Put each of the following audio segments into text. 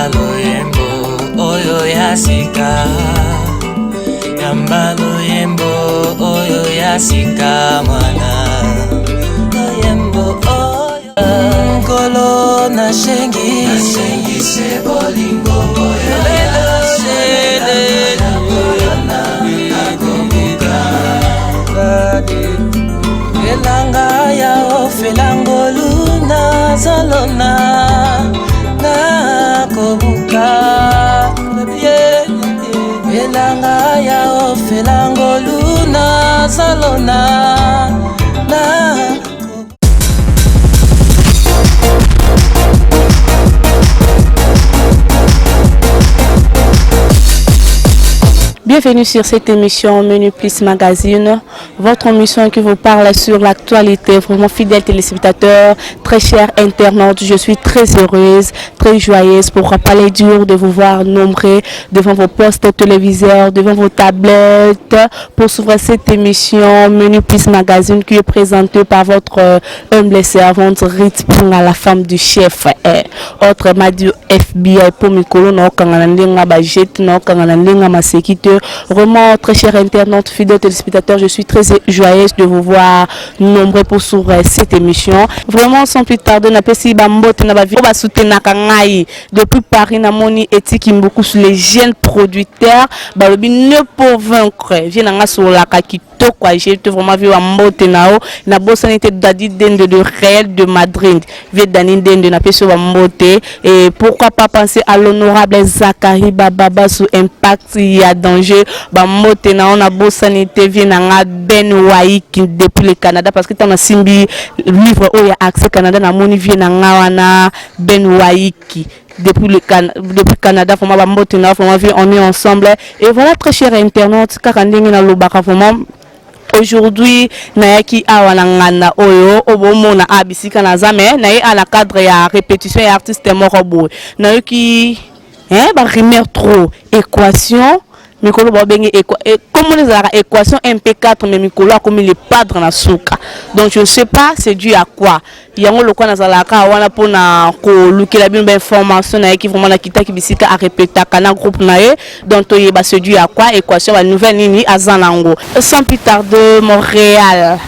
Yamba loyembo oyo ya sika Yamba loyembo oyo ya sika mwana Loyembo oyo Nkolo nasengi Nasengi se bolingo oyo Elanga ya ofela ngolu nazolona nakobuka elanga ya ofela ngolu nazolona na Bienvenue sur cette émission Menu Plus Magazine, votre émission qui vous parle sur l'actualité. Vraiment fidèles téléspectateurs, très chers internautes, je suis très heureuse, très joyeuse pour parler dur de vous voir nombreux devant vos postes téléviseurs, devant vos tablettes pour suivre cette émission Menu Plus Magazine qui est présentée par votre euh, humble servante Rit Punga, la femme du chef. Eh, autrement dit FBI po mikolo na okanga na ndenge ba jet na okanga na ndenge maseki te. Vraiment très chers internautes, fidèles téléspectateurs, je suis très joyeuse de vous voir nombreux pour suivre cette émission. Vraiment sans plus tarder napesi ba mbote na ba vi ba soutenaka ngai depuis Paris namoni Etiki Mbukusu les jeunes producteurs balobi ne pour vaincre vie na nga solaka kitoko j'ai vraiment vu ba mbote na yo nabosani te Dadi Dende de Real de Madrid vie Dani Dende napesi yo ba mbote et pourquoi pas penser à l'honorable Zachary Bababa sous impact ya danger ba mbote na yo nabosani te vie na nga Ben Waiki depuis le Canada parce que ntango nasimbi livre oyo ya accès Canada namoni vie na nga wana Ben Waiki depuis le Can depuis Canada vraiment ba mbote na vraiment vie on est ensemble et voilà très cher internaute kaka ndenge nalobaka vraiment aujourd'hui nayaki awa na nganda oyo obomona a bisika naza mais naye a na cadre ya répétition ya artiste moko boye nayoki hein, ba rumeur trop équation mikolo babenge komona ezalaka équation mp4 mais mikolo akomi le padre na suka donc je ne sais pas c'est dû à quoi yango lokwa nazalaka wana mpona kolukela bino bainformation nayaki vraiment nakitaki bisika arepetaka na groupe na ye donc toyeba c'est dû à quoi équation banouvelle nini aza nango sans plus tarder Montréal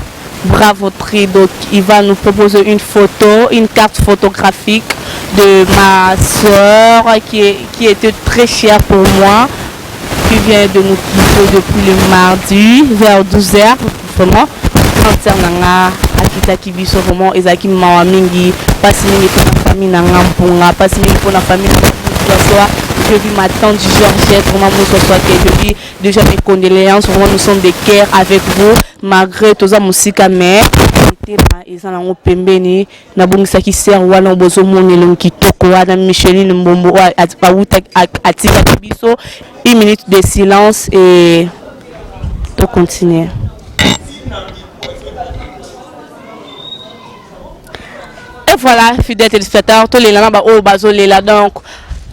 Bravo Trido, il va nous proposer une photo, une carte photographique de ma soeur qui, est, qui était très chère pour moi, qui vient de nous quitter depuis le mardi vers 12h. Vraiment, grande sœur na nga akitaki biso vraiment ezalaki mawa mingi mpasi mingi mpona famille na nga mpunga mpasi mingi mpona famille Moswaswa je vis ma tante Georgette vraiment Moswaswa que je vis déjà mes condoléances vraiment nous sommes de cœur avec vous malgré toza mosika mais mitema eza nango pembeni nabongisaki sere wana bozomona elongi kitoko wana Micheline Mbombo oyo awuta atikaki biso une minute de silence et to continuer. Et voilà, fidèles téléspectateurs, tolela na ba oyo bazolela donc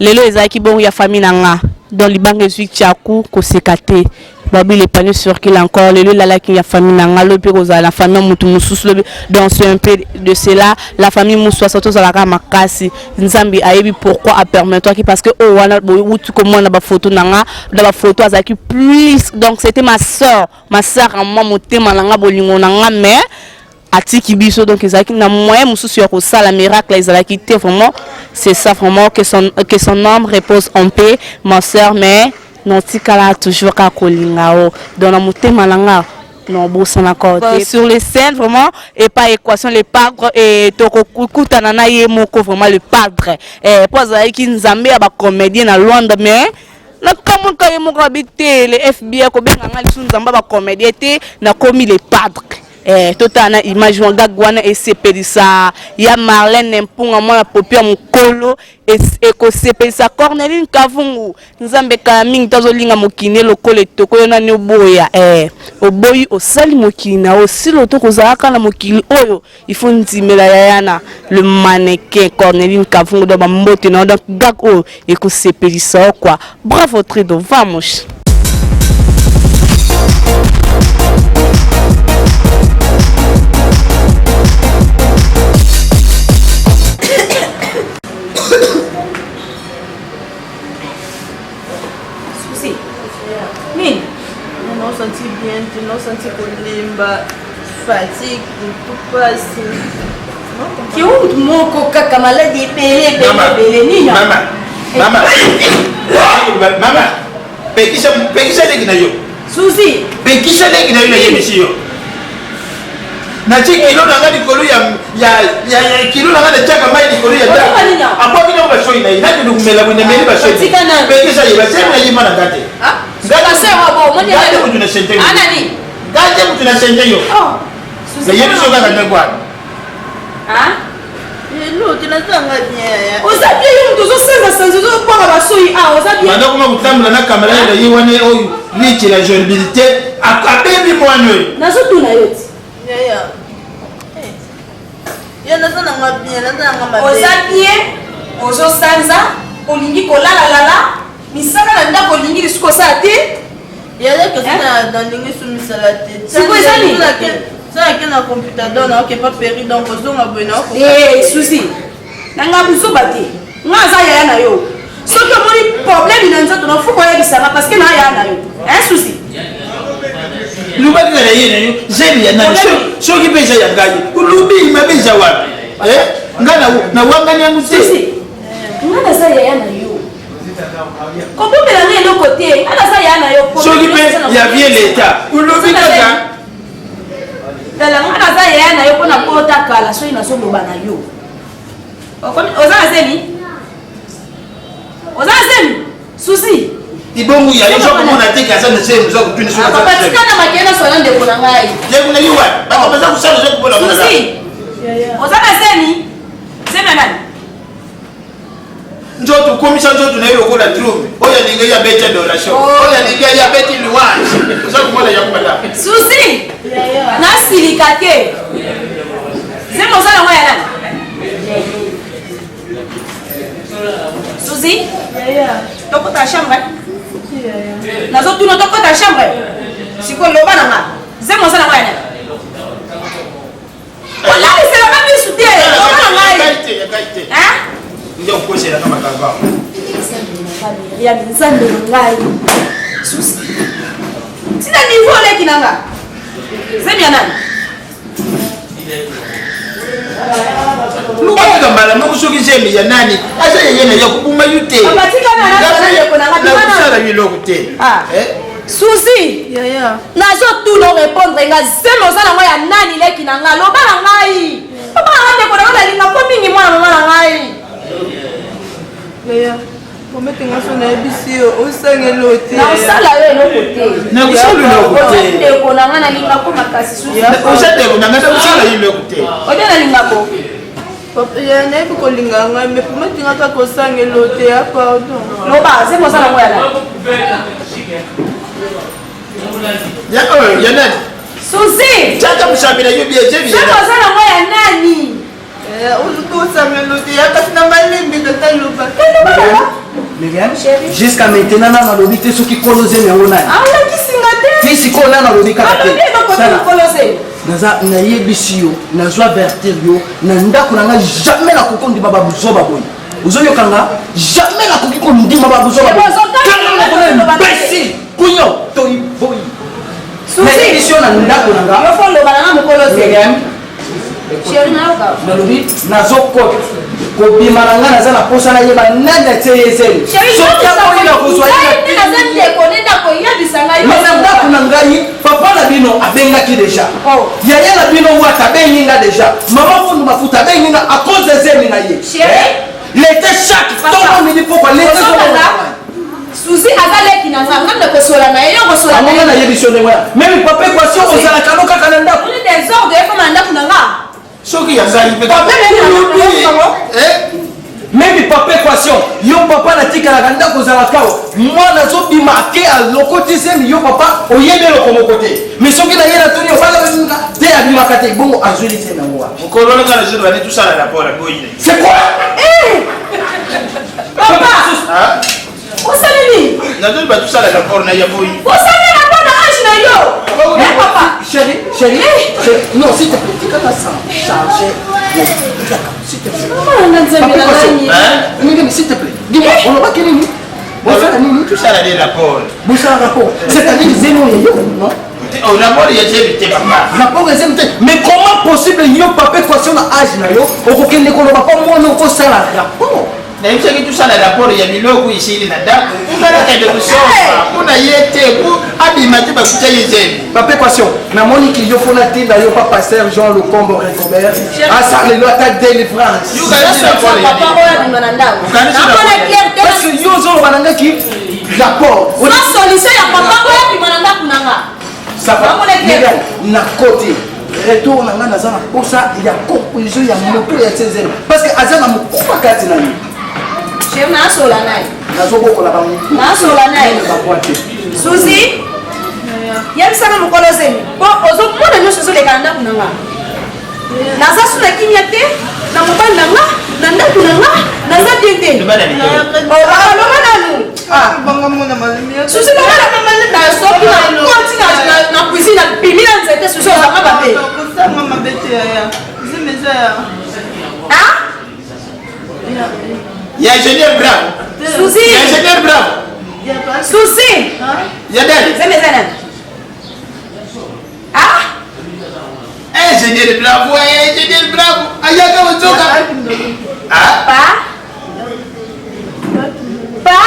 lelo ezalaki bongo ya famille na nga donc libanga ezwi tiaku koseka te babi le panier circule encore lelo elalaki ya famille na nga lobi mpe kozala na famille ya motu mosusu lobi donc c'est un peu de cela la famille Muswasa tozalaka makasi nzambe ayebi pourquoi apermettoaki parce que oyo wana bowuti komona bafoto na nga na bafoto azalaki plus donc c'était ma soeur ma soeur en moi motema na nga bolingo na nga mais atiki biso donc ezalaki na moyen mosusu ya kosala miracle ezalaki te vraiment c'est ça vraiment que son âme repose en paix ma soeur mais notikala toujours kaka kolinga o donc na motema na nga nobosanaka te sur les scènes vraiment et pas équation le padre et tokokutana na ye moko vraiment le padre po azalaki nzambe ya bacomédien na Luanda mais nakamwaka ye moko abi te le FBI kobenga nga lisusu nzambe ya bacomédien te nakomi le padre Eh, totala na image wana gag wana esepelisa ya Marlène Mpunga mwana popi ya mokolo ekosepelisa Corneline Kavungu nzambe kala mingi tazolinga mokili lokola etoko yo nani oboya eh, oboyi osali mokili na yo osili oto kozalaka na mokili oyo il faut ndimela yayana le mannequin Corneline Kavungu donc bambote na yo donc gag oyo ekosepelisa yo quoi bravo Trido vamos. bien te, naosanti kolemba, fatigue, mutu pasi. Kiundu moko kaka maladi ebele ebele ebele nini? Mama, mama, mama, pekisa, pekisa leki na yo. Suzy, pekisa leki na yo, nayebisi yo. Natie kilo na nga likolo ya ya ya ya kilo na nga, natiaka mai likolo ya ndako. Abwaki nango basoi na ye, nakende komela boye, nameli basoi. Pekisa ye, basemi na ye ma na nga te. Nga te motu na sente yo. Nga te motu na sente yo. Nayebi so kaka ndenge wana. Eloko nazanga bien. Oza bien yo moto ozosanzasanza, ozobwaka basoi awa, oza bien? Banda koma kotambola na camarade na ye wana oyo liti la journalité abebi mwana oyo. Nazotuna yo ti. Yaya. Ya naza nanga bien, naza nanga mabe. Oza bien, ozosanza, olingi kolalalala, misala na ndako olingi lisusu kosala te. Yaya kasi nalingi so misala te. Sikoyo eza nini? Nake na computer don naoke pa peri donc ozonga boye naoko. Susi na nga buzoba te, nga aza yaya na yo. Soki omoni problème na nzoto na fuko, oyebisanga parce que na yaya na yo, hein Susi? Lobaki na ye na yo zemi ya nani? Soki mpe eza ya ngai, olobi mabe eza wapi? Ngai nawangani yango te. Susi, nga naza yaya na yo, kobombela nga eloko te, nga naza yaya na yo. Soki mpe ya vie leta, olobi kaka. Tala, nga naza yaya na yo mpona kota kala. Soki nazoloba na yo, oza na zemi, oza na zemi, Susi. Ibongo ya yo komona te kaza na zemi, oza kotuni soki aza. Papa, tika na makele nyonso na ndeko na ngai. Ndeko na yo wapi? Bato baza kosala, oza komona. Susi, oza na zemi, zemi ya nani? Nzoto komisa nzoto na ye lokola trouble. Oyo alingi ye abeti adoration, oyo alingi ye abeti louange, oza komona yango mada. Susi, nasilika te. Zemi oza nango ya nani, Susi? Tokota chambre, nazotuna, tokota chambre sikoyo. Loba na nga, zemi oza nango ya nani? Olaliselaka misu te, loba na ngai. Nde okoselaka makambo. Ya Nzambe na ngai, Susi, tina niveau oleki na nga. Zemi ya nani? Lukaka mbala moko soki zemi ya nani. Aza yeye na ya kobuma yo te, nakosala biloko te. Susi, nazotuna, orépondre nga. Zemi oza nango ya nani, leki na nga? Loba na ngai, loba na ngai, ndeko na nga, nalinga mpo mingi, mwana mama na ngai. Yaya, promettre nga so nayebisi yo osangeli te. Naosala yo eloko te. Nakosala eloko te. Ndeko na ngai, nalingako makasi, Susi. Oza ndeko na ngai, nakosala yo eloko te. Oyo nalingako. Ya nayebi kolinga ngai, mais promettre nga kaka osangeli te ya, pardon. Loba, zemi oza nango ya nani? Ya oyo ya nani? Susi! Tiaka mosapi na yo bien, zemi ya Zemi oza nango ya nani? Oluki osangeli te ya, kasi na malembe tata, loba. Myriam, jusqu'à maintenant nano alobi te soki kolo zemi yango nani. Alakisinga te. Ti sikoyo nano alobi kaka te. Alobi eloko te, mokolo zemi. Naza nayebisi yo, nazwa avertir yo na ndako na ngai, jamais nakoki kondima babuzoba boye. Ozoyoka nga? Jamais nakoki kondima babuzoba boye. Imbécile kunyo toyi boyi. Nayebisi yo na ndako na nga. Yo fo loba na nga, mokolo zemi. Myriam, Chéri, nayoka. Nalobi nazokota kobima na ngai, naza na posa nayeba nani atie ye zemi. Soki akoyi, na kozwa ye. Naza ndeko nde nakoyebisa ngai. Mais na ndako na ngai, papa na bino abengaki déjà, yaya na bino wata abengi nga déjà, mama Mundu Mafuta abengi nga à cause de zemi na ye. Lete chaque ntongo, midi, pokwa, lete. Suzi aza leki na nga, nga nakosola na ye, yo kosola na ye. Nayebi so ndenge wana, même papa Equation ozalaka no kaka na ndako. Désordre ekoma na ndako na nga. Soki ya ngai mpe. Même papa Équation, yo papa natikalaka ndako, ozalaka awa, mwana azobima ake alokoti zemi, yo papa oyebi eloko moko te. Mais soki na ye natuni, obala te, abimaka te, bongo azweli zemi yango wapi? Mokolo wana kaka nazoloba nde tosala rapport ya boyi. C'est quoi? Papa, osali nini? Nazoloba tosala rapport na ya boyi. Osali rapport na age na yo, papa? Chérie, chérie, chérie, non, s'il te plaît, tikaka sans charger, s'il te plaît. Nzambe na nani? Nini, s'il te plaît, dis-moi, olobaki nini? Bosala nini? Tosala de rapport. Bosala rapport, c'est-à-dire zemi oyo yo, non? Oh, rapport ya zemi te papa. Rapport ya zemi te. Mais comment possible yo papa équation na âge na yo okokende koloba pa mwana okosala rapport? Nayebisaki tosala rapport ya biloko esili na ndako nga nakende kosomba mpo na ye te mpo abima te bakuta ye zemi. Papa équation namoni ki yo fo natinda yo pa pasteur Jean Lukombo Rigobert asalelo ata délivrance. Papa oyo abima na ndako. Parce que yo ozoloba na nga ki rapport. Solution ya papa oyo abima na ndako na nga. Ça va. Na côté retour na nga naza na posa ya conclusion ya moto ya 16 parce que aza na mokuba kati na ye. Chef nasola naye. Nazobokola bango. Nasola naye. Suzy yebisaka mokolo zemi po ozomona nyonso ezoleka na ndako na nga naza su na kimia te na mobali na nga na ndako na nga naza bien te loba nanu susi loba na soki nakoti na cuisine nabimi na nzete susi ozanga mabe Ya ingénieur bravo. Susi. Ya ingénieur bravo. Susi. Ya dali. Zemi eza nani? Ah! Ingénieur bravo, ingénieur bravo. Ayaka ozoka. Ah? Pa. Pa.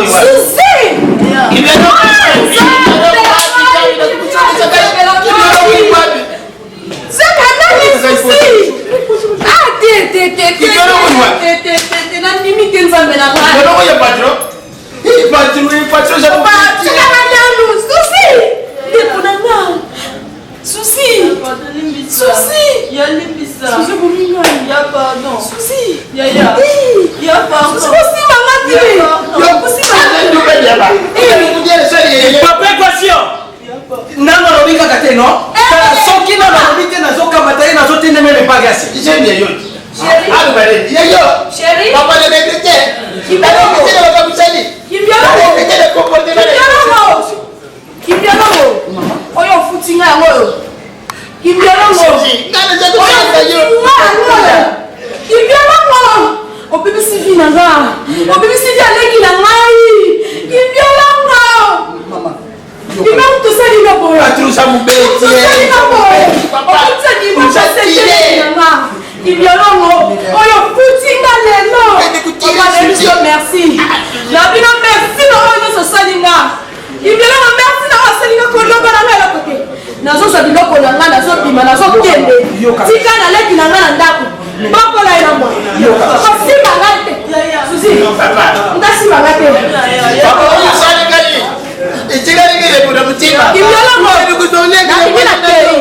Susi. Zaka nani Susi? Ah te te te te. Te te te te nandimi te nzambe na ngai. Tikala nanu Susi. Ndeko na nga. Susi. Susi. Ya limbisa. Susi bomi ngai. Ya pardon. Susi. Ya ya. Ya pardon. Susi kosimba nga te. Kosimba Papa équation. Nano alobi kaka te non? Tala soki nano alobi te nazokamata ye nazotindemele mpagasi. Chérie. Papa le regrette. Kimbialongo. Kimbialongo. Kimbialongo. Oyo ofuti nga yango oyo. Kimbialongo. Oyo ofuti nga yango oyo. Kimbialongo. Obebisi vie na nga. Obebisi vie aleki na ngai. Kimbialongo. Kimbialongo tosali nga boye. Tosali nga boye. Okotisa niveau pasete na nga. Kimbialongo. Oyo ofuti nga lelo. Papa nayebisi yo merci. Na bino merci na oyo nyonso osali nga. Kimbialongo merci na oyo asali nga koloba na nga eloko te. Nazozwa biloko na nga nazobima nazokende. Tika na leki na nga na ndako. Bokola ye na mwana. Kosimba nga te. Suzi. Ntasimba nga te. Kimbialongo. Nabimi na kei.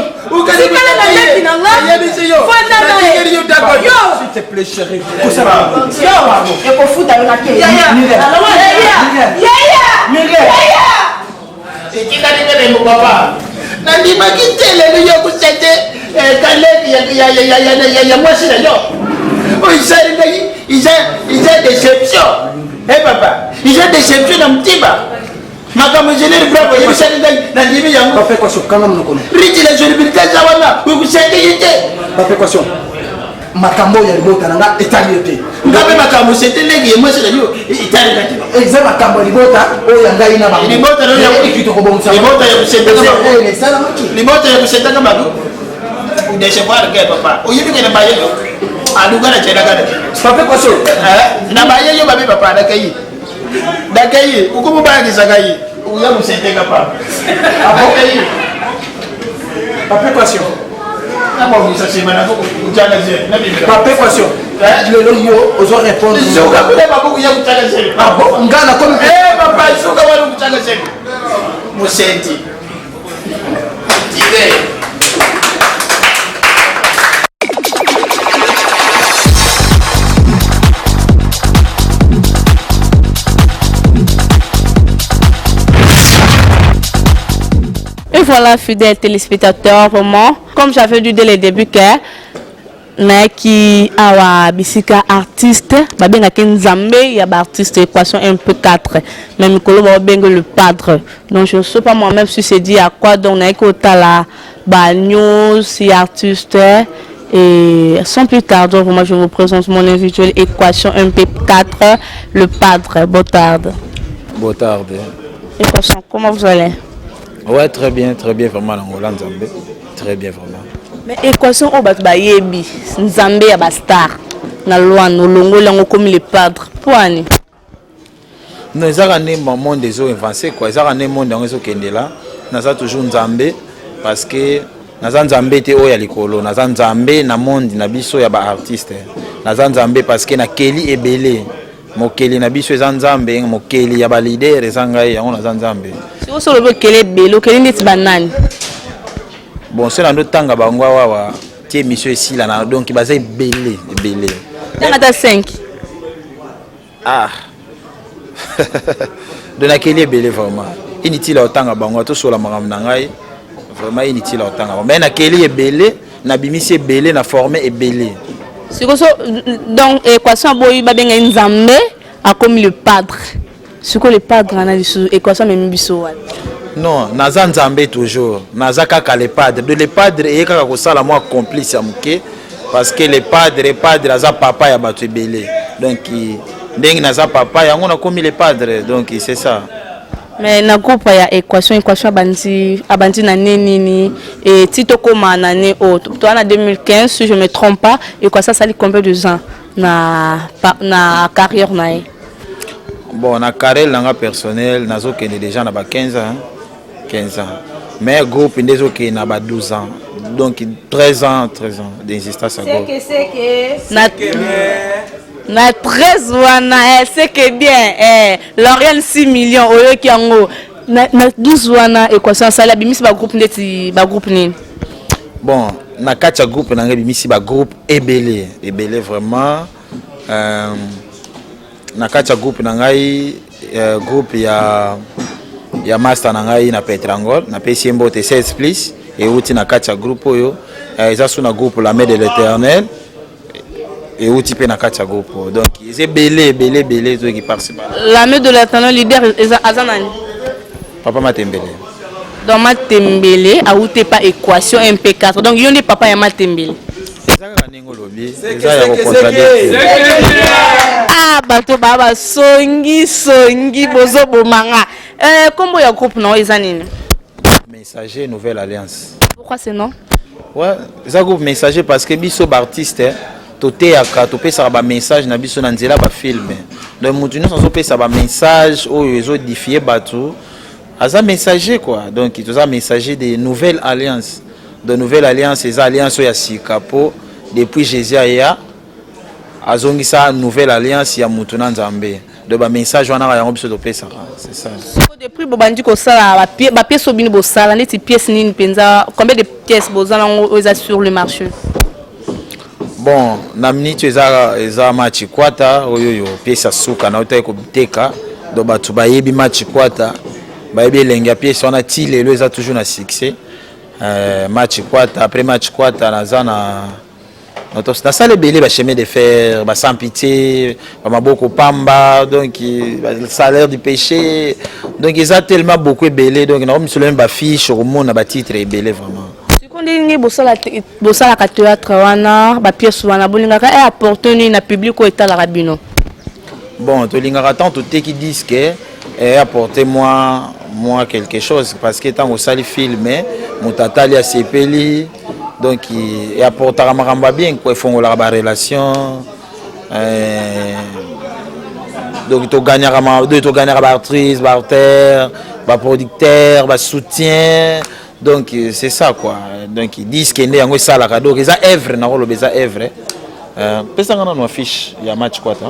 Tikala na leki na nga. Fanda na ye. Yo. S'il te plaît chérie. Kosala. Yo. Ekofuta yo na kei. Miriam. Yaya. Yaya. Miriam. Yaya. Etikali kaka papa. Nandimaki te lelo yo kosete kaleki ya mwasi na yo. Oyo esali ngai eza déception. Eh papa, eza déception na motema. Makambo ingénieur bravo oyebisaki ngai nandimi yango. Papa équation kanga monoko. Riti la juribilité eza wana okosete ye te. Papa équation makambo oyo ya libota na nga etali yo te. Nga mpe makambo sete leki ye mwasi na yo etali nga te. Eza makambo ya libota oyo ya ngai na bango. Libota na yo Nayebi tokobongisa. Libota ya kosetaka bango. Esalamaki. Libota ya kosetaka bango. Udecevoir ke papa. Oyebi ke na baye yo. Aluka na tshela kana. Papa équation. Na baye yo babe papa nakai. Nakai ukomobayakisa kai. Uya koseteka papa. Nakai. Papa équation. Nabongisa nsima na kutanga zemi. Nabimela. Papa équation. Lelo yo ozo répondre. Suka kuna babuku ya kutanga zemi. Ah bon nga nakomi Eh papa suka wana kutanga zemi. Mosenti. Tire. Et voilà, fidèles téléspectateurs, vraiment, comme j'avais dit dès le début que nayaki awa bisika artiste babengaki nzambe ya baartiste équation mp4 mais mikolo baobenge le padre donc je ne sais pas moi-même si c'est dit à quoi donc nayaki kotala ba news ya artiste et sans plus tarder vraiment je vous présente mon invité équation mp4 le padre botarde Botarde. équation comment vous allez? Ouais, très bien, très bien vraiment na Nzambe. Très bien vraiment. Mais équation oyo bato bayebi Nzambe ya ba star na Luanda olongoli yango komi le padre mpo ani? Non, ezaka nde monde ezo avancer quoi, ezaka nde monde yango ezokendela. Naza toujours Nzambe parce que naza Nzambe te oyo ya likolo, naza Nzambe na monde na biso ya ba artiste. Naza Nzambe parce que nakeli ebele. Mokeli na biso eza Nzambe, mokeli ya ba leader eza ngai, yango naza Nzambe. Sikoyo so olobi okeli ebele, okeli ndeti banani? Bon, se na ndotanga bango awa ti émission esila na donc baza ebele ebele. Tanga ata 5. Ah. Donc nakeli ebele vraiment. Inutile otanga bango tosola makambo na ngai. Vraiment inutile otanga bango. Mais nakeli ebele, nabimisi ebele, na forme ebele. Sikoyo so donc équation aboyi babenga ye Nzambe akomi le padre. Sikoyo le padre wana lisusu équation amemi biso wapi? Non, naza Nzambe toujours. Naza kaka le padre. De le padre eye kaka kosala mwa complice ya moke parce que le padre, padre aza papa ya bato ebele. Donc ndenge naza papa yango nakomi le padre. Donc c'est ça. Mais na groupe ya équation, équation abandi abandi na nini nini et ti tokóma na ne oyo toza na 2015 si je me trompe pas, équation asali combien de ans na carrière na ye? Bon, na carrière nanga personnel nazokende déjà na ba 15 ans, 15 ans. Mais groupe nde ezokende na ba 12 ans. Donc 13 ans, 13 ans d'existence ya groupe. Na 13 wana eh, c'est que bien eh, L'Oréal 6 millions oyoki yango na 12 wana équation asali abimisi bagroupe ndeti bagroupe nini? Bon, na kati ya groupe na ngai ebimisi bagroupe ebele ebele vraiment. Na kati ya groupe na ngai groupe ya master na ngai na Petrangol, napesi ye mbote 16 plus euti na kati ya groupe oyo. Eza su na groupe La Main de l'Éternel euti mpe na kati ya groupe oyo. Donc eza ebele ebele ebele ezoki par-ci par. La Main de l'Éternel, leader eza aza nani? Papa Matembele. Donc Matembele awuti pa équation MP4, donc yo nde papa ya Matembele? Eza kaka ndenge olobi, eza ya kocontredire. Ah, bato baa basongi songi bozobomanga. Nkombo ya groupe na yo eza nini? Messager Nouvelle Alliance. Pourquoi ce nom? Ouais, eza groupe Messager parce que biso baartiste toteyaka, topesaka bamessage na biso na nzela bafilme. Donc motu nyonso azopesa bamessage oyo ezodifie bato aza messager quoi. Donc toza messager de Nouvelle Alliance. De Nouvelle Alliance eza alliance oyo ya sika po depuis Jésus aya azongisa nouvelle alliance ya mutu na Nzambe. Donc bamessage wana yango biso topesaka, c'est ça. Siko depuis bobandi kosala bapièce oyo bino bosala, neti pièce nini mpenza? Combien de pièces boza nango oyo eza sur le marché? Bon, na minute eza match kwata oyo oyo pièce ya suka na otaki koteka. Donc bato bayebi match kwata, bayebi elenge ya pièce wana ti lelo eza toujours na succès. Match kwata, après match kwata naza na nasala ebele, bachemin de fer, ba sans pitié, bamaboko pamba, donc salaire du péché. Donc eza tellement beaucoup ebele, donc nakomisolo meme bafiche okomona batitre ebele vraiment. Siko ndenge bosalaka théâtre wana, bapièce wana, bolingaka e apporte nini na public oyo etalaka bino? Bon, tolingaka tant toteki disque e apporte moi quelque chose parce que ntango osali film, moto atali asepeli, donc eapportaka makambo ya bien quoi, efongolaka barelation. Donc togagnaka, togagnaka baactrice, baacteur, baproducteur, basoutien. Donc c'est ça quoi. Donc disque nde yango esalaka, donc eza œuvre, nakoloba eza œuvre. Pesanga nano affiche ya match kwata.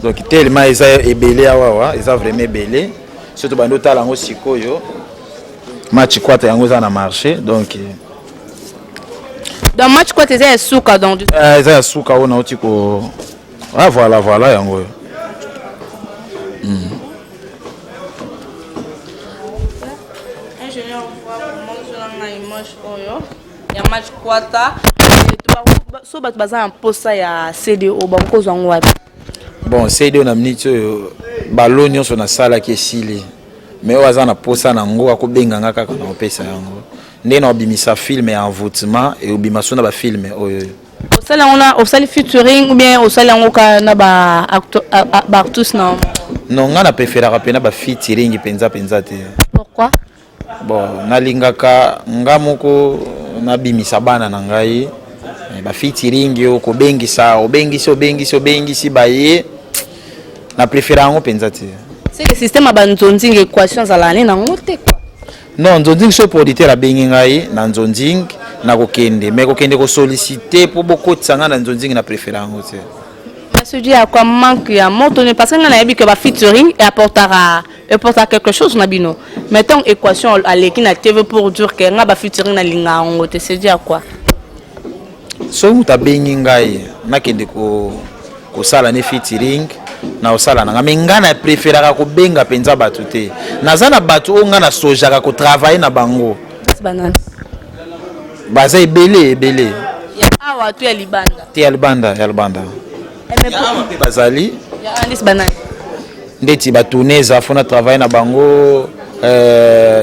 Donc tellement eza ebele awawa, eza vraiment ebele. Soki tobandi otala yango sikoyo, match kwata yango eza na marché donc. Donc match kwata eza ya suka donc? Eza ya suka oyo nauti ko, ah, voilà, voilà yango oyo. Ingénieur, image oyo ya match kwata, so bato baza na mposa ya CD oyo, bakokozwa yango wapi? Bon, CD oyo na miniti oyo balo nyonso nasalaki esili, mais oyo aza na posa na yango akobenganga kaka na kopesa yango. Nde na obimisa film ya envoûtement eobima so na bafilme oyo. Osali yango na osali featuring ou bien osali yango kaka na baartiste na? Non, nga na préféraka mpena ba featuring mpenza mpenza te. Pourquoi? Bon, nalingaka nga moko nabimisa bana na ngai. Eh, ba featuring yo kobengisa, obengisi, obengisi, obengisi baye, na préféraka yango mpenza te. C'est que système ya banzonzing équation azalaka ne nango te quoi. Non, nzonzing so producteur abengi ngai na nzonzing, nakokende, mais kokende kosollicite mpo bokotisa ngai na nzonzing, na préféraka yango te. Masudi ya quoi, manque ya moto ne? Parce que nga nayebi que ba featuring apportera quelque chose na bino. Mais tant équation aleki na TV pour dire que nga ba featuring nalinga yango te, c'est dû à quoi? Soki moto abengi ngai nakende kosala ne featuring, na kosala na ngai, mais ngai na préféraka kobenga mpenza bato te. Naza na bato oyo ngai nasojaka kotravaille na bango. Banani? Baza ebele ebele. Ya awa to ya libanda? Te, ya libanda, ya libanda. Eh, mais awa mpe bazali. Ya andis banani? Ndeti batourne eza fo na travaille na bango,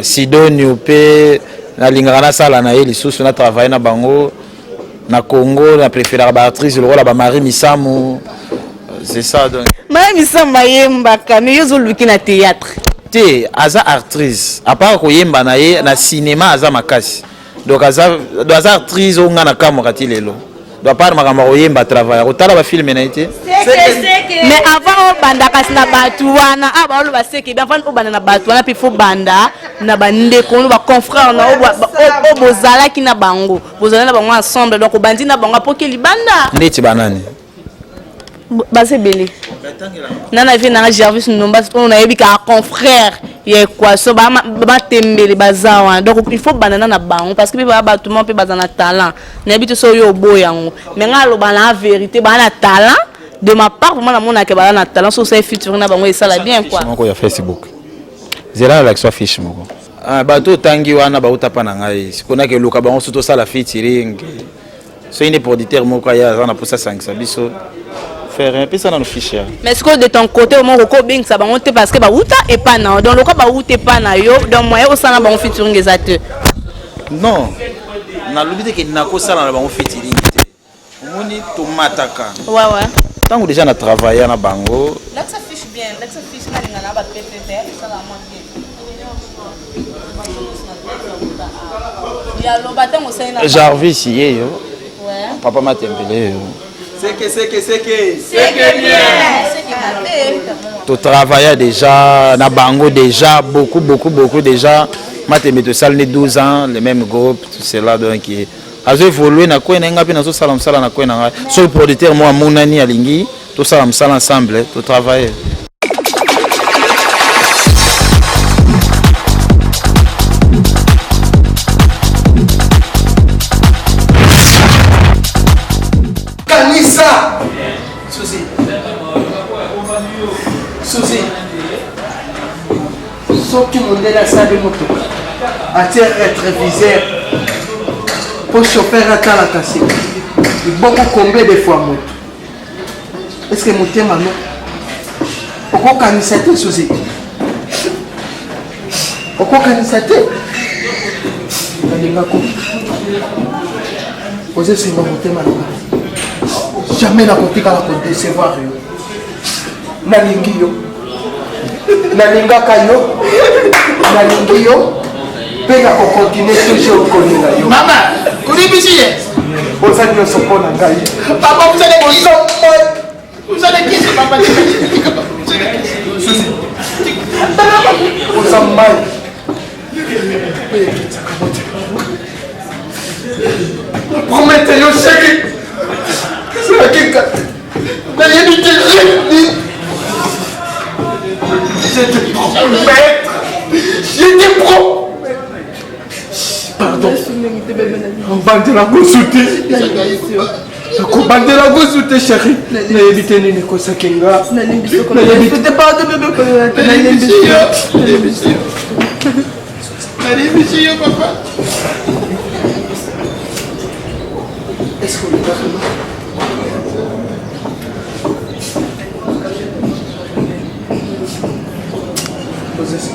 Sidonio mpe nalingaka nasala na ye lisusu, na travaille na bango. Na Congo na préféraka baactrice lokola bamarie Misamu, c'est ça donc. Marie Misamu ayembaka, mais yo ozoluki na théâtre. Te, aza actrice, à part koyemba na ye, na cinéma aza makasi. Donc aza, donc aza actrice oyo nga na kamwaka ti lelo. Donc à part makambo ya koyemba, travail kotala bafilme na ye te. Mais avant obanda kasi na bato wana, ah, baoloba seke bien, avant obanda na bato wana mpe fo banda na bandeko no, baconfrère na oyo oyo bozalaki na bango, bozalaki na bango ensemble. Donc obandi na bango apoke libanda. Ndeti banani? Baza ebele. Nana vie nanga Gervis Ndomba oyo nayebi kaka confrère ya équation, batembele baza wana. Donc il faut bandana na bango parce que mpe baya bato moko mpe baza na talent. Nayebi te so oyo oboya yango, mais ngai aloba na vérité, baa na talent. De ma part vraiment, namonaka baza na talent. So osali featuring na bango, esala bien quoi. Moko ya Facebook, zela nalakisa fiche moko. Ah, bato otangi wana bauta mpa na ngai. Sikoyo nakeluka bango so tosala featuring. Soki nde producteur moko aya, aza na mposa asangisa biso, frère, epesa nano fiche ya Mais sikoyo de ton côté omoko oko obengisa bango te parce que bauta epa na yo. Donc lokola bauta epa na yo, donc moyen osala na bango featuring eza te. Non, nalobi te ke nakosala na bango featuring te. Omoni, tomataka ntango déjà na travailla na bango. Lakisa fiche bien, lakisa fiche, nalinga na bapepe te, esala mwa bien. Ya loba ntango osali na Jarvis ye yo. Papa Matembele ye yo. Seke seke seke. Totravailla déjà na bango déjà beaucoup beaucoup beaucoup déjà. Matembe tosali ne 12 ans le même groupe, tout cela. Donc azo évolue na kwe na ye, ngai mpe nazosala mosala na kwe na ngai. Soki producteur mo amonani alingi tosala mosala ensemble, totravaille. Kanisa Suzy, Suzy, soki mondele asali motuka, atie rétroviseur mpo chauffeur atalaka nsima, liboko combien de fois moto? Est ce que motema no okokanisa te? Suzy, okokanisa te? Nalingako ozosimba motema na ngai, jamais nakotikala kodecevoir yo. Nalingi yo, nalingaka yo, nalingi yo mpe nakokontinue toujours kolinga yo. Mama, kolibisi ye. Oza nyonso mpo na ngai. Papa, vous allez qui? Vous allez qui, papa? Vous allez qui? Oza mai oyo ekitisaka motema. Promete yo, chéri, ezalaki nayebi te nini. Je te promets, je te promets. Pardon, obandela kosu te, nakobandela kosu te, chéri. Nayebi te nini ekosaki nga. Nayebi te. Nalimbisi yo, nalimbisi yo, nalimbisi yo, papa. Est-ce que olingaka nga? Ozesi.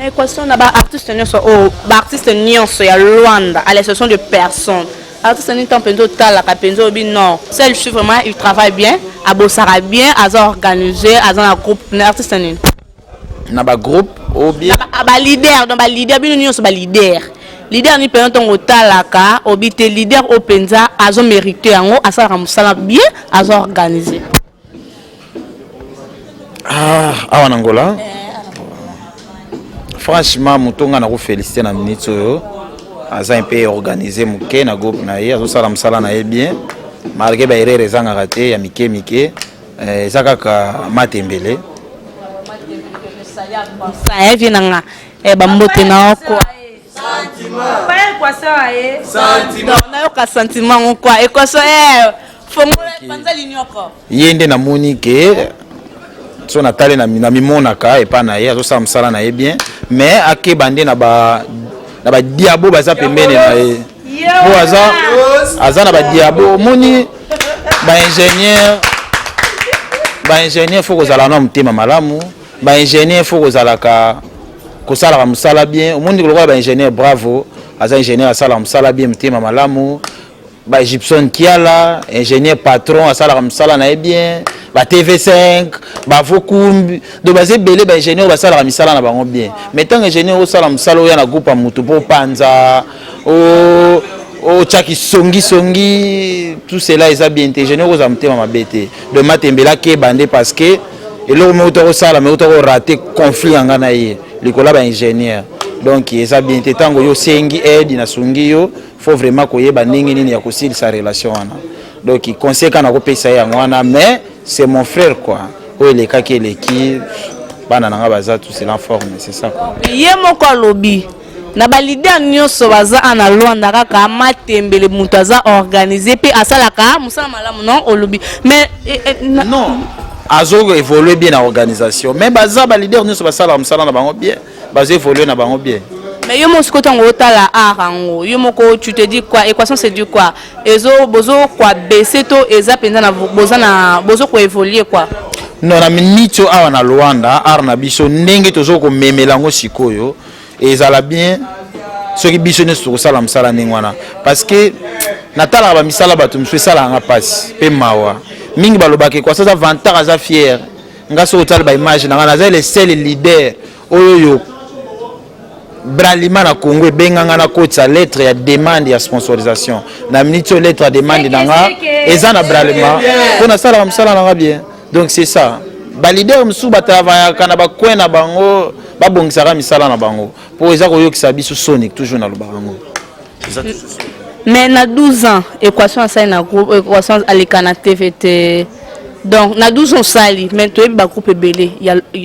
Na équation na ba artiste nyonso oyo, ba artiste nyonso ya Luanda, à l'exception de personne, artiste nini ntango mpenza otalaka mpenza oyebi non, celle ci vraiment il travaille bien, abosaka bien, aza organisé, aza na groupe, na artiste nini? Na ba groupe ou bien? Ba leader, donc ba leader, bino nyonso ba leader. Leader ni mpenza ntango otalaka obi te leader oyo mpenza azo mérite yango, asalaka mosala bien, aza organisé. Ah, awa na Angola, franchement, moto nga nakofélicité na minute oyo aza un peu organisé moke na groupe na ye, azosala mosala na ye bien malgré baerreur ezangaka te ya mike mike, eza kaka Matembele. Sa vie na nga, bambote na yo quoi. Nayoka sentiment ngo quoi, équation fongola panza linyoko. Ye nde namoni ke so natali na mimonaka epa na ye, azosala mosala na ye bien, mais akeba nde na badiabo baza pembeni na ye, po aza na badiabo. Omoni baingénieur, baingénieur faut kozala na motema malamu, baingénieur faut kozalaka kosalaka mosala bien. Omoni lokola baingénieur Bravo, aza ingénieur, asalaka mosala bien, motema malamu. Ba Gibson Kiala, ingénieur patron, asalaka mosala na ye bien. Ba TV5, bavokumbi, donc baza ebele baingénieur basalaka misala na bango bien. Mais ntango ingénieur osala mosala, oya na groupe ya motu mpo opanza, otiaki songisongi, tout cela eza bien te. Ingénieur kozala motema mabe te. Donc Matembela akeba nde, parce que eloko moko tokosala me tokorater conflit yanga na ye likolo ya baingénieur. Donc eza bien te. Ntango yo osengi aide, nasungi yo, faut vraiment koyeba ndenge nini ya kosilisa relation wana. Donc conseil kaka nakopesa ye yango wana, mais c'est mon frère quoi. Oyo elekaki eleki, bana na nga baza tout cela en forme, c'est ça quoi. Ye moko alobi na baleader nyonso baza ana Lwanda, kaka Matembele moto aza organisé mpe asalaka mosala malamu. Non, olobi mais Non, azo évolue bien na organisation, mais baza baleader nyonso basalaka mosala na bango bien, bazo évolue na bango bien. Mais yo moko sikoyo, ntango otala art yango, yo moko tu te dis quoi? Équation c'est du quoi, ezo bozo kwa baisser to eza mpenza na boza na bozo koévolue quoi? Non, na miniti oyo awa na Lwanda, art na biso ndenge tozo komemela yango sikoyo, ezala bien soki biso nyonso tokosala mosala ndenge wana, parce que natalaka bamisala bato mosusu, esalaka nga mpasi mpe mawa mingi. Balobaka Ekwasi aza vantard, aza fier. Nga soki otala baimage na nga, naza le seul leader oyo oyo Bralima na Congo ebenganga na kotisa lettre ya demande ya sponsorisation. Na miniti oyo, lettre ya demande na nga eza na Bralima mpo nasalaka mosala na nga bien. Donc c'est ça, baleader mosusu batravayaka na bacoin na bango, babongisaka misala na bango, mpo eza koyokisa biso soni. Toujours nalobaka yango. Mais na 12 ans Équation asali na groupe, Équation aleka na TV te. Donc na 12 ans osali, mais toyebi bagroupe ebele,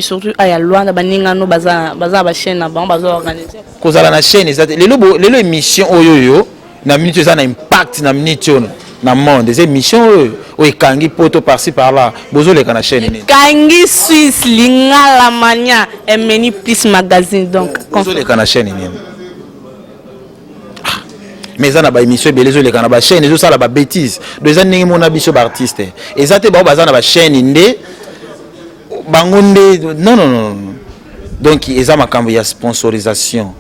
surtout aya Lwanda, baningano baza na bachaîne na bango, baza organise. Kozala na chaîne eza te. Lelo émission oyo oyo na minute eza na impact na minute oyo na monde, eza émission oyo oyo ekangi poto par-ci par-là. Bozoleka na chaîne nini? Kangi Suisse, Lingala Mania, Emeni Plus Magazine, donc. Bozoleka na chaîne nini? Mais eza na baémission ebele ezoleka na bachaîne, ezosala babêtise. Donc eza ndenge mona biso baartiste, eza te bao baza na bachaîne nde bango nde. Non, non, non. Donc eza makambo ya sponsorisation.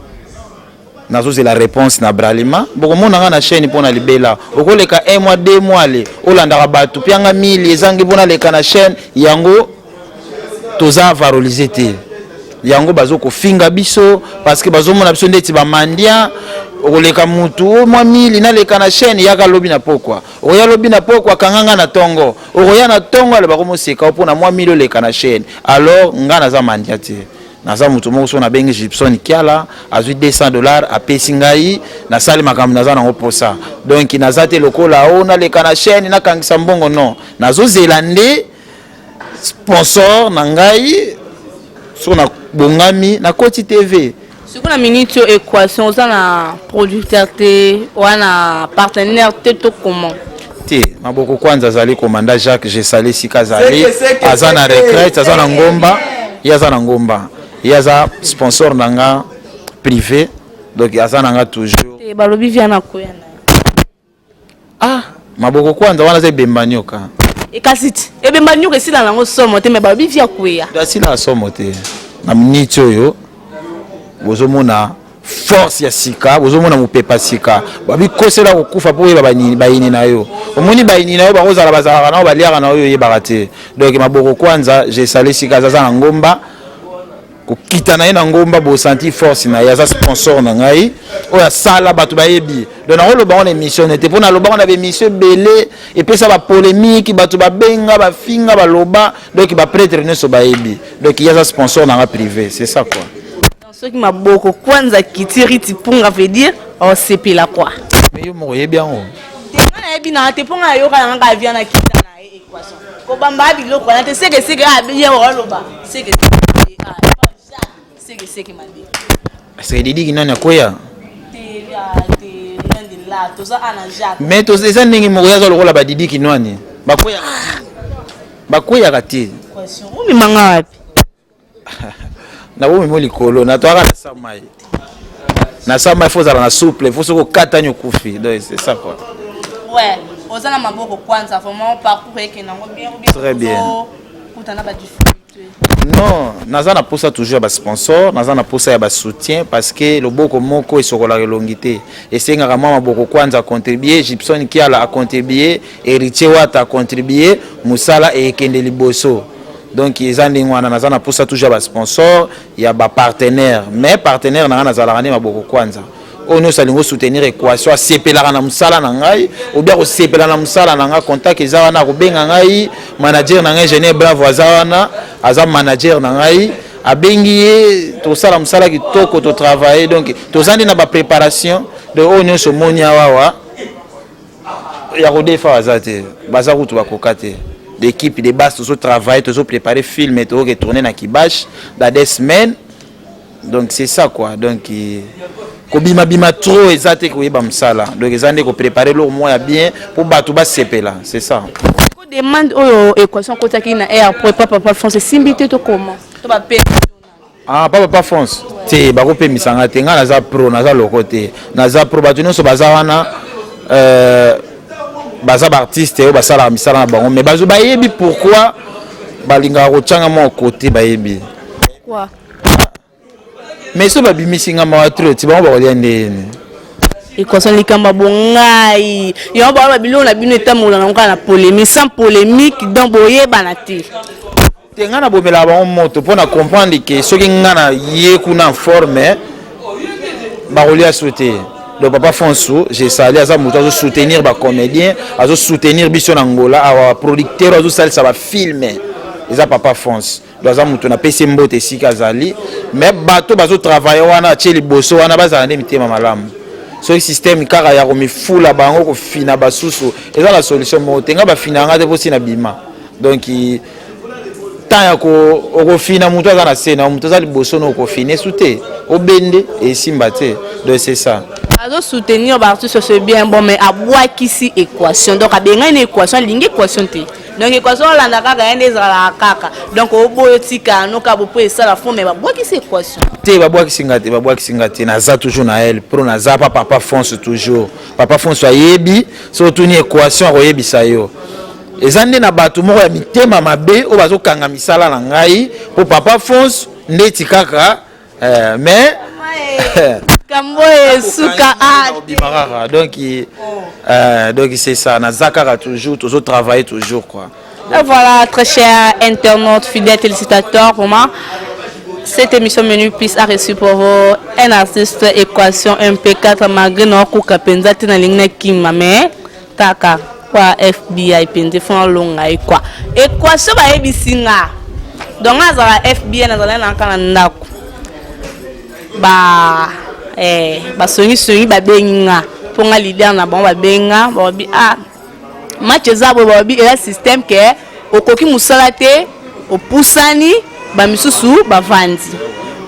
Nazozela réponse na Bralima, bokomona nga na chaîne mpo na libela. Okoleka un mois, 2 mois, ale olandaka bato pianga mili ezangi mpo naleka na chaîne yango. Toza valorisé te, yango bazokofinga biso, parce que bazomona biso ndeti bamandia. Okoleka mutu o mwa mili naleka na chaîne, yaka lobi na pokwa. Okoya lobi na pokwa, kanga nga na ntongo. Okoya na ntongo, ale bakomoseka mpona mwa mili oleka na chaîne. Alors nga naza mandia te, naza motu moko. So nabengi Gibson Kiala, azwi 200 $, apesi ngai, nasali makambo naza nango posa. Donc naza te lokola o naleka na chaîne nakangisa mbongo. Non, nazozela nde sponsor na ngai. So nabongami, nakoti TV. Sikoyo na minute oyo, Équation oza na producteur te, oza na partenaire te, to comment? Te, maboko kwanza azali komanda Jacques Gesali esika azali, aza na retraite, aza na ngomba. Ye aza na ngomba, ye aza sponsor na nga privé, donc aza na nga toujours. Te, balobi via na koya na. Ah, maboko kwanza wana aza ebemba nyoka. Ekasi ti ebemba nyoka esila nango somo te, mais balobi via kweya. Asila somo te na miniti oyo. Bozomona force ya sika, bozomona mopepa sika. Babikosela kokufa mpo oyeba bayini na yo. Omoni bayini na yo bakozala bazalaka na yo baliaka na yo oyebaka te. Donc maboko kwanza je salue sika aza na ngomba. Kokita na ye na ngomba bosanti force na ye, aza sponsor na ngai oyo asala bato bayebi. Donc nakoloba ngo na émission nete mpo naloba ngo na baémission ebele epesa bapolémique, bato babenga bafinga baloba, donc baprêtre nyonso bayebi. Donc ye aza sponsor na nga privé, c'est ça quoi. Soki maboko kwanza kiti riti punga veut dire osepela quoi. Mais yo moko oyebi yango. Te nga nayebi nanga te mpo nga nayoka nanga kaka via na kita na ye équation kobamba biloko wana te sekeseke ye oloba sekeseke sekeseke mabe. Seke didiki nani akwea te rien de là toza ana Jacques. Mais eza ndenge moko ye aza lokola badidiki nwani bakweyaka te. Omemanga wapi? Nakomema likolo natwaka na sa mai na sa mai, fo ozala na souple, fo soki okatani okufi, donc c'est ça quoi. Ouais, oza na maboko kwanza vraiment parcours ekende yango bien ou bien? Très bien. Kutana ba difficulté? Non, naza na posa toujours ya basponsor, naza na posa ya basoutien parce que loboko moko esokolaka elongi te, esengaka mwa maboko kwanza acontribue. Gibson Kiala acontribue, Héritier Wata acontribue, mosala ekende liboso. Donc eza ndenge wana, naza na posa toujours ya basponsor, ya bapartenaire, mais partenaire na ngai nazalaka nde maboko kwanza. Oyo nyonso alingi osoutenir équation, asepelaka na mosala na ngai obia kosepela na mosala na ngai, contact eza wana, akobenga ngai. Manager na ngai Ingénieur Bravo aza wana, aza manager na ngai, abengi ye, tosala mosala kitoko, totravaille. Donc toza nde na bapréparation de oyo nyonso omoni awawa ya kodefa baza te, baza kutu bakoka te. L'équipe de base tozotravaille, tozoprépare film, tokoke tourner na Kibash dans des semaines. Donc c'est ça quoi. Donc kobimabima trop eza te, koyeba mosala. Donc eza nde koprépare eloko moko ya bien mpo bato basepela, c'est ça. Demande oyo équation akotaki na airport pa papa France esimbi te to comment to bape? Ah, papa France te, bakopemisanga te. Ngai naza pro, naza loko te, naza pro. Bato nyonso baza wana, baza baartiste oyo basalaka misala na bango, mais bazo bayebi pourquoi balingaka kotyanga mwa kote, bayebi. Quoi? Mais so babimisi nga mawa trop ti bango bakolia ndeni. Équation likambo bongai yango bao biloko na bino etambola nango kaka na polémique, sans polémique donc boyebana te. Te, ngai nabomelaka bango moto mpo na comprendre ke soki ngai na ye kuna en forme, bakolia so te. Donc papa Fonsu jesali aza moto azosoutenir bacomédien, azosoutenir biso na Ngola awa, producteur azosalisa bafilme eza papa Fonce. Donc aza moto napesi ye mbote esika azali. Mais bato bazotravaille wana atie liboso wana bazala nde mitema malamu. Soki système kaka ya komifula bango kofina basusu eza na solution moko te. Ngai bafina yanga te mpo si na bima. Donc temps ya okofina moto aza na se na moto aza liboso na okofina esu te, obende esimba te. Donc c'est ça. Azosoutenir baartiste, c'est bien bon, mais abwakisi équation, donc abengani na équation, alingi équation te. Donc équation olanda kaka ye nde ezalaka kaka, donc oboyo otika noka bo mpo esala fond, mais babwakisi équation. Te, babwakisi nga te, babwakisi nga te. Naza toujours na el pro, naza pa papa Fonce toujours. Papa Fonce ayebi, soki otuni équation akoyebisa yo. Eza nde na bato moko ya mitema mabe oyo bazokanga misala na ngai mpo papa Fonce ndeti kaka mais kambo esuka. Obima kaka. Donc c'est ça, naza kaka toujours, tozotravailler toujours quoi. Et voilà, très chers internautes, fidèles téléspectateurs, vraiment, cette émission Menu Plus a reçu pour vous un artiste équation MP4 malgré nos kuka penza te na lingi na kima, mais kaka kwa FBI penza fo alonga ye quoi. Équation bayebisi nga. Donc azala FBI nazala na kaka na ndako. Ba basongisongi babengi nga mpo nga leader na bango, babengi nga, balobi ah match eza boye, balobi eza système ke okoki mosala te, opusani, bamisusu bavandi.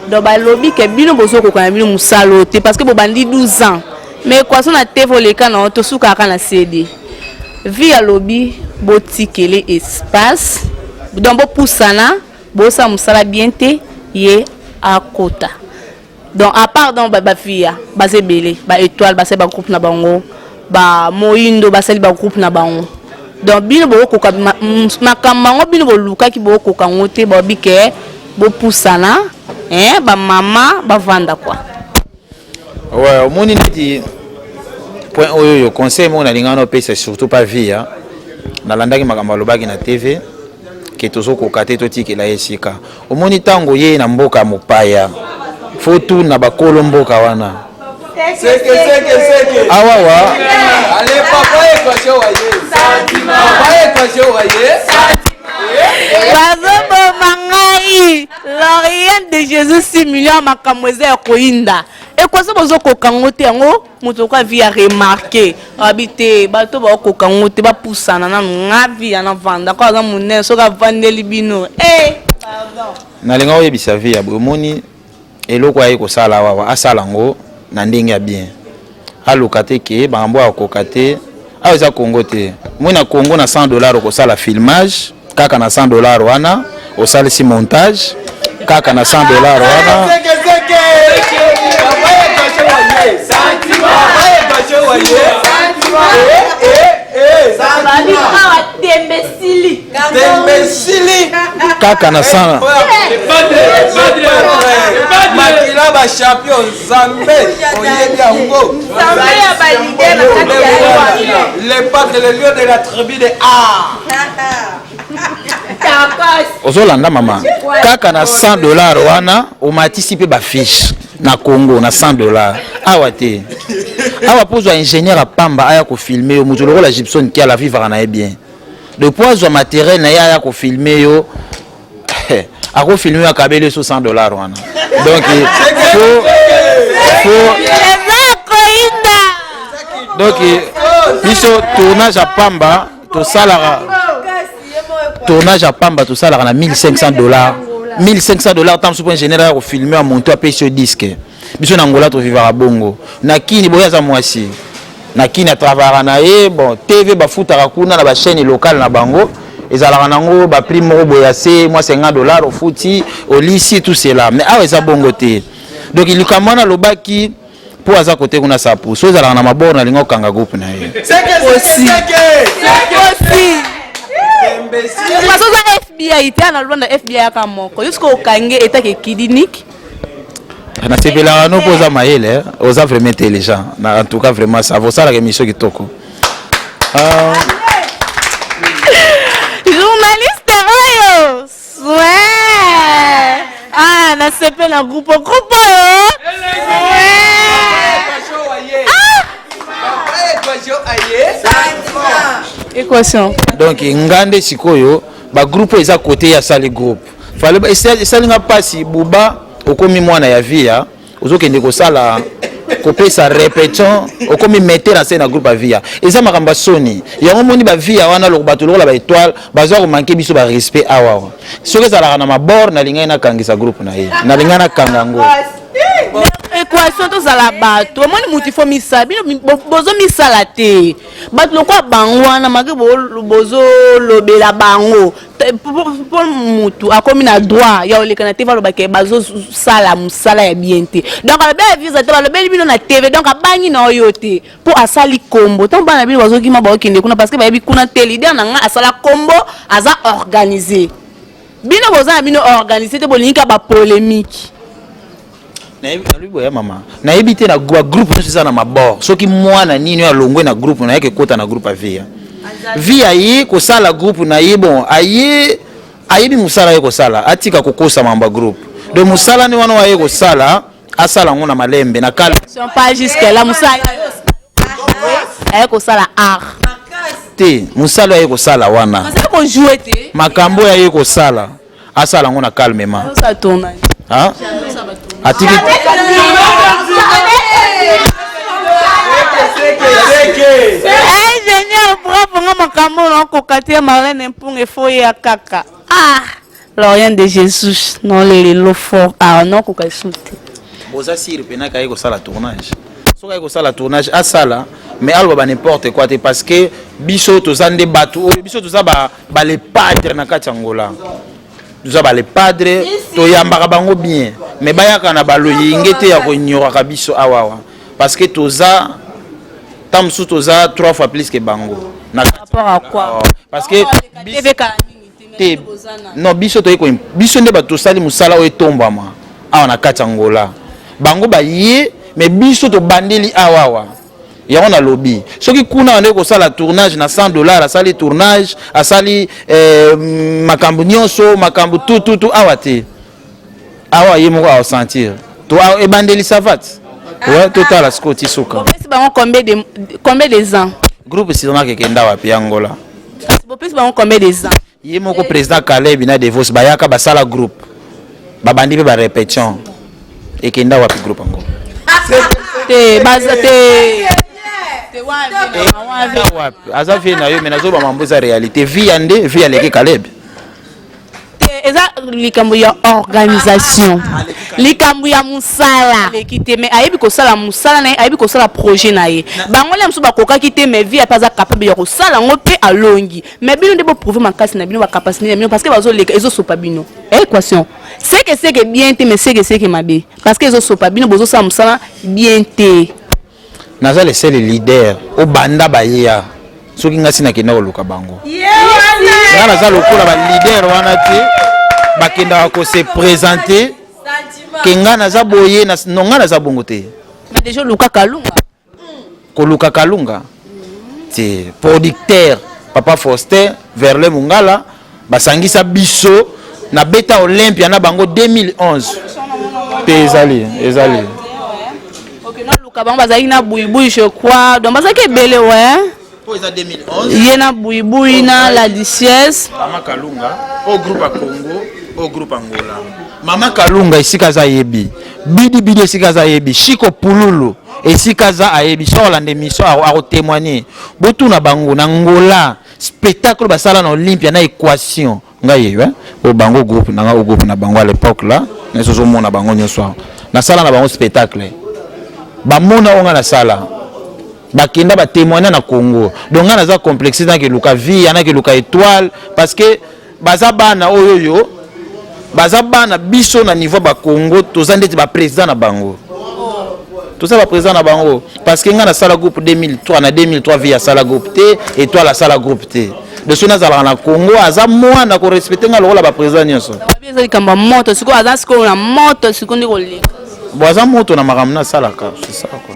Donc balobi ke bino bozokoka na bino mosala oyo te parce que bobandi 12 ans, mais équation na te voleka na yo tosukaka na CD vi alobi botikele espace, donc bopusana, bosala mosala bien te, ye akota. Donc à part donc bafille baza ebele, baétoile basali bagroupe na bango, bamoyindo basali bagroupe na bango, donc bino bokokoka makambo yango bino bolukaki, bokokoka yango te. Balobi ke bopusana. Eh, ba mama bavanda quoi. Ouais, omoni neti point oyo yo conseil moko nalinga na opesa surtout pas vie hein. Nalandaki makambo alobaki na TV ke tozokoka te totikela ye esika. Omoni ntango ye na mboka mopaya fo tuna bakolo mboka wana Seke seke seke. Awawa. Allez papa équation waye. Papa équation waye. Bazoboma ngai Lauriane de Jesus 6 millions makambo eza ya koyinda ekwasa bozokoka yango te yango moto okoka vie ya remarke abi te bato baokoka yango te bapusana nanu nga vie ya navanda ko aza monene soki avandeli bino eh, pardon. Nalinga oyebisa vie ya boye omoni eloko aye kosala awa asala yango na ndenge ya bien aluka te ke makambo akoka te awa eza Congo te moi na Congo na 100 dollars okosala filmage kaka na 100 dollars wana osalisi montage kaka na 100 dollars wana kaka na 100 makila ba champion nzambe oyebi yango le padre le lion de la tribu de a ozolanda mama kaka na 100 dollar wana omatisi mpe bafiche na congo na 100 dollar awa te awa mpo ozwa ingénieur apamba aya kofilme yo moto lokola gibson kiala vivaka na ye bien depuis azwa materiel na ye aya kofilme yo akofilme yo akabeli yo so 100 dollar wana donc faut faut donc biso tournage ya pamba tosalaka tournage ya pamba tosalaka na 1500 dollars 1500 dollars ntango mosusu mpo ingénieur aya kofilme ya monto apesi yo disque biso na angola tovivaka bongo na kini boye aza mwasi na kini atravara na ye bon tv bafutaka kuna na bachaîne locale na bango ezalaka nango baprix moko boye ya se mwa 50 dollars ofuti olisi tout cela mais awa eza bongo te donc likambo wana alobaki mpo aza kote kuna sapu so ezalaka na mabor nalinga kokanga groupe na ye bazoza fbi te na lwanda fbi aka moko yo soki okange etake kidiniki nasepelaka no mpo oza mayele oza vraiment intelligent en tout cas vraiment ça osalaka émission kitoko uh... journaliste oyo soin ah nasepela groupe groupe oyo équation donc nga nde sikoyo bagroupe eza kote ya sali groupe Fallait esali nga pasi buba okomi mwana ya via ozokende kosala kopesa repetition okomi metteur en scène na groupe ya via eza makambo ya soni yango omoni bavia wana bato lokola baetoile bazwa komanke biso barespect awawa soki ezalaka na mabor nalingaki nakangisa groupe na ye nalingaki nakanga yango équation tozala bato omoni moto ifo misala bino bozomisala te bato lokola bango wana make bozolobela bango mpo mutu akomi na droit ya oleka na tv alobaka bazosala mosala ya bien te donc alobi ya visa te balobeli bino na tv donc abangi na oyo te mpo asali kombo ntango bana bino bazokima baokende kuna parce que bayebi kuna te leader na nga asala kombo aza organise bino boza na bino organise te bolingi ka bapolemike Nalobi boye mama, nayebi te na groupe nyonso eza na mabord. Soki mwana nini oyo alongwe na groupe na ye kekota na groupe ya via. Via aye kosala groupe na ye bon, aye ayebi mosala ye kosala, atika kokosa mambo ya groupe. Donc mosala ni wana aye kosala, asala yango na malembe na calme. Pas jusque là mosala aye kosala art. Te, mosala aye kosala wana. Azali ko jouer te. Makambo aye kosala. asala yango na calmement hein? Atiki ingénieur bravo nga makambo nakoka te marlene mpunga efoya kaka ah lorien de jésus nolelelo fort ah nakoka lisusu te boza sire mpenaka ye kosala tournage soki aye kosala tournage asala mais aloba ba n'importe quoi te parce que biso toza nde bato oyo biso toza ba, ba le padre na kati ya Angola toza ba le padre toyambaka bango bien mais bayaka na baloyenge te ya koignoraka biso awawa parce que toza ntango mosusu toza trois fois plus que bango na rapport à quoi parce que te non biso toye biso nde bato tosali mosala oyo etombwama. awa na kati ya Angola. Bango baye mais biso tobandeli awa awa. Yango nalobi soki kuna bandeki kosala tournage na 100 dollars, asali tournage, asali eh, makambo nyonso, makambo tout tout tout, awa te. Awa ye moko aosentir to ebandeli savat. Ouais, totala sikoyo ti suka. Bopesi bango combien de ans? Groupe Sirnak ekenda wapi ya Angola? Bopesi bango combien de ans? Ye moko président Caleb na Devos bayaka basala groupe. Babandi pe ba répétition. Ekenda wapi groupe yango? Te baza te. Wapi? Aza vie na yo mais nazoba mambo eza réalité. Vie ya nde vie aleki Caleb. Te eza likambo ya organisation. Likambo ya musala. Aleki te mais ayebi kosala musala na ye, ayebi kosala projet na ye. Bango le mosusu bakokaki te mais vie aza capable ya kosala yango pe alongi. Mais bino nde bo prouver makasi na bino ba capacité na bino parce que bazo leka ezo sopa bino. Équation. Seke seke bien te mais seke seke mabe parce que ezo sopa bino bozo sala musala bien te. Naza le seul leader o banda bayeya soki nga si nakenda koluka bango. Nga naza lokola ba leader wana te bakendaka ko se présenter ke nga naza boye na non nga naza bongo te. Mais déjà luka kalunga. Koluka kalunga te producteur papa Faustin Verle Mungala basangisa biso na beta Olympia na bango 2011 te ezali ezali. Ok, na luka bango bazalaki na buibui je crois donc bazalaki ebele ouais. Po eza 2011 ye na buibui na la duchesse Mama Kalunga au groupe à Congo au groupe Angola. Mama Kalunga esika aza yebi bidi bidi esika aza yebi Chico Pululu esika aza ayebi so olanda émission akotémoigner botuna bango na Angola spectacle basala na Olympia na équation ngai yeyo hein o bango groupe na nga o groupe na bango à l'époque là na sozo mona bango nyonso awa nasala na bango spectacle bamona oyo nga nasala bakenda batémoigner na Congo donc nga naza complexe naki luka vie naki luka étoile parce que baza bana oyo yo baza bana biso na niveau ba Congo toza ndeti ba président na bango toza ba président na bango parce que nga nasala groupe 2003 na 2003 vie asala groupe te étoile asala groupe te de so nazalaka na Congo aza mwana ko respecter nga lokola ba président nyonso. Eza likambo ya moto sikoyo aza sikoyo na moto sikoyo nde koleka. Bon aza moto na makambo nasalaka c'est ça quoi.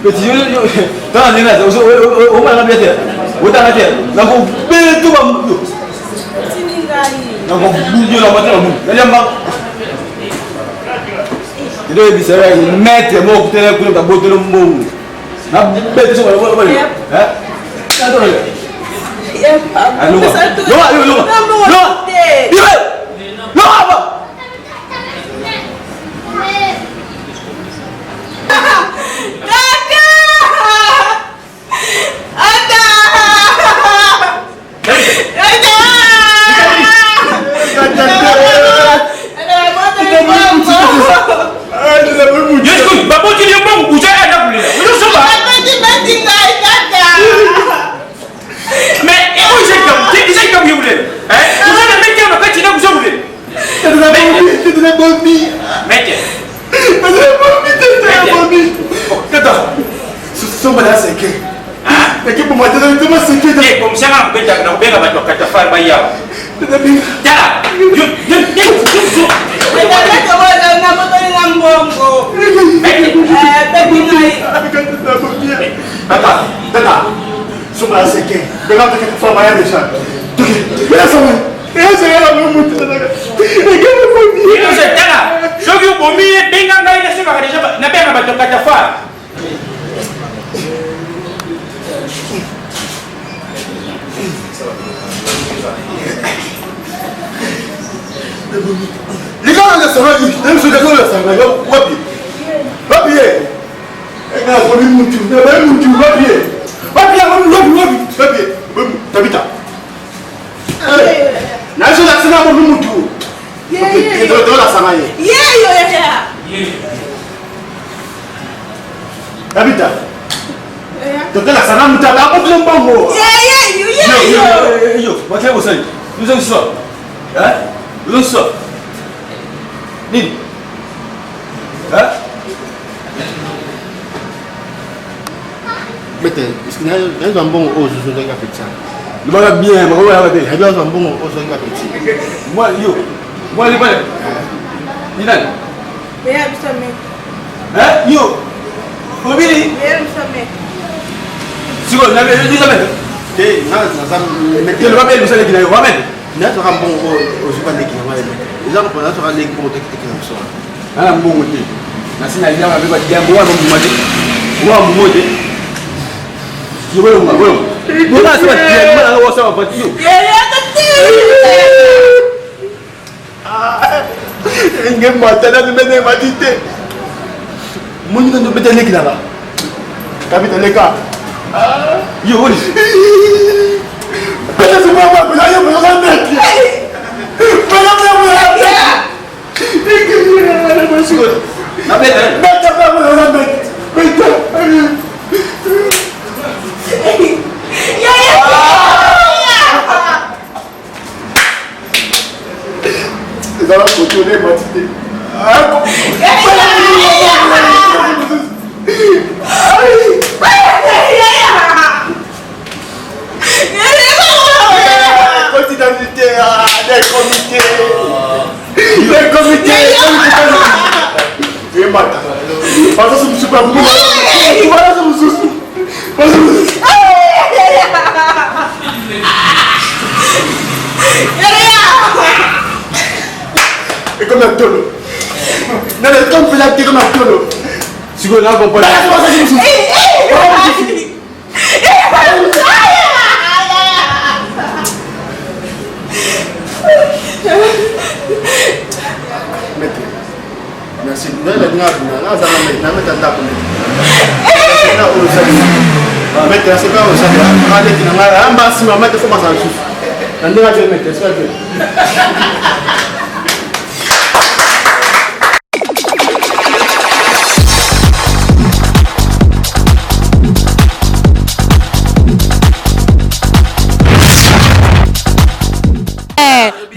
Petit, yo, yo, tala ndenge naza, omona nga bien te, otanga te, nakobeto ba, nakobundi yo na matela mundu, nalia mbango. Ndio yebisa yo maître moko kutela kuna babotelo mbongo. Na beto so ba ba eh? Loba, loba, loba. Loba. Loba. Soki obomi ye benga ngai nasengaka deja nabenga bato ya katafare. Likalo ya sanga likalo ya sanga wapi wapi ye nga bomi mutu na bomi mutu wapi ye. Wapi yango wapi wapi wapi tabita. Nazo la sina mo mutu. Yeyo. La sana ye. Yeyo yaya. Tabita. Tote la sana mutu aka ko mbongo. Yeyo yeyo. Yo, wacha bosali. Nous sommes Hein? Nous sommes Nini? Hein? Mete, est-ce que nazwa mbongo oyo ozozwaki bapeti lobaka bien makambo yaka te nayebi azwa mbongo oyo ozwaki bapeti mwa yo mwa libale ni nani Hein? Yo obili sikoyo nabe te naza loba mpe liboso leki na yo wamene nazwaka mbongo oyo ozwi baleki na ngai eza kopona nazwaka leki mbongo tekiteki na biso nana mbongo te nasi naliaka mpe badiambo wana mbuma te wana mbuma te yokolonga kolonga bonasi badiambo nanga wasa bapati yo nge mata nanu mene mati te moninga ndobeta leki nanga kabita leka yo oli pesa sikoyo yo boyoka meki pesa ezala kotole mati te Continuité, des comités, des comités, emata bazoso mosusu bazoso mosusu bazoso mosusu ekomi ya tolo nana ekomi mpenza te ekomi ya tolo sikoyo na comprendre Maître, merci. Naza ndako maître naseka osali aleki na ngai amba nsima maître fo bazala lisusu na ndenge aje maître soki aje.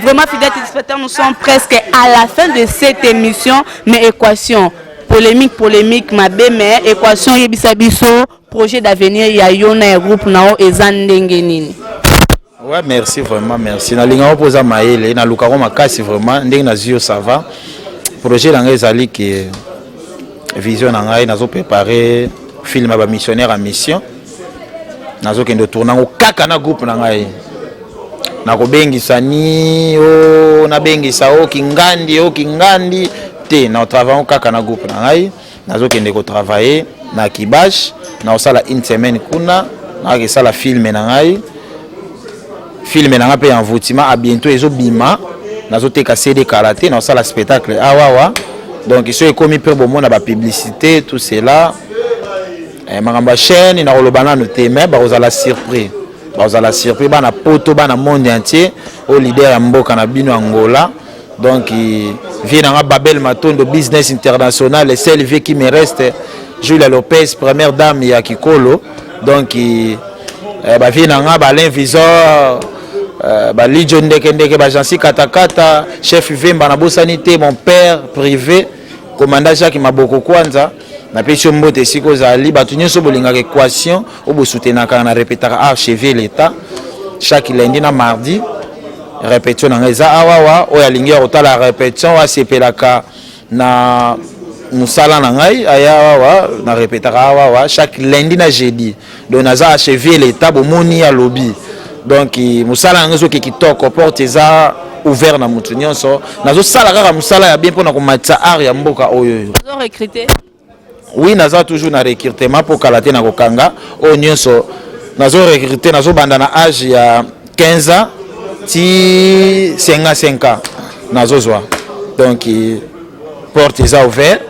Vraiment, fidèles téléspectateurs, nous sommes presque à la fin de cette émission. Mais équation, polémique, polémique, ma mais équation, yebisa biso, projet d'avenir, ya yona ya groupe nao, eza ndenge nini. Ouais, merci vraiment, merci. Nalinga opoza mayele, nalukako makasi vraiment, ndenge nazwi yo ça va. Projet na ngai ezali ke vision na ngai nazo préparer film ya ba missionnaire en mission. Nazokende tourner yango kaka na groupe na ngai. Nakobengisa ni o nabengisa o kingandi o kingandi te, na travaille kaka na groupe na ngai. Nazokende ko travailler na Kibash, na osala une semaine kuna, nakesala film na ngai. Film na ngai mpe ya envoûtement à bientôt ezobima, nazoteka CD kala te, naosala spectacle awawa. Donc soki ekomi mpe bomona ba publicité tout cela, makambo ya chaîne nakoloba nanu te, mais bakozala surpris, bakozala surpris bana poto, bana monde entier, oyo leader ya mboka na bino Angola. Donc vie nanga Babel Matondo, business international, le seul vie qui me reste, Julia Lopez, première dame ya Kikolo. Donc ba vie nanga ba Alain Visor, ba Lidjo Ndeke Ndeke, ba Jansi Katakata, chef Vemba na bosani te, mon père privé, commandant Jacques Maboko Kwanza. Napesi yo mbote esika ozali, bato nyonso bolingaka équation oyo bosutenaka na répétaka archiver l'état chaque lundi na mardi. Répétition na ngai eza awawa, oyo alingi ya kotala répétition, oyo asepelaka na mosala na ngai aya awawa, na répétaka awawa chaque lundi na jeudi. Donc naza achever l'état, bomoni alobi. Donc mosala na ngai soki kitoko, porte eza ouvert na mutu nyonso, nazosala kaka mosala ya bien mpona komatisa art ya mboka oyo. Ozo recruter? Oui, naza toujours na recrutement mpo kala te na kokanga oyo nyonso. Nazo recruter, nazobanda na age ya 15 ans ti 55 ans nazozwa. Donc porte eza ouvert,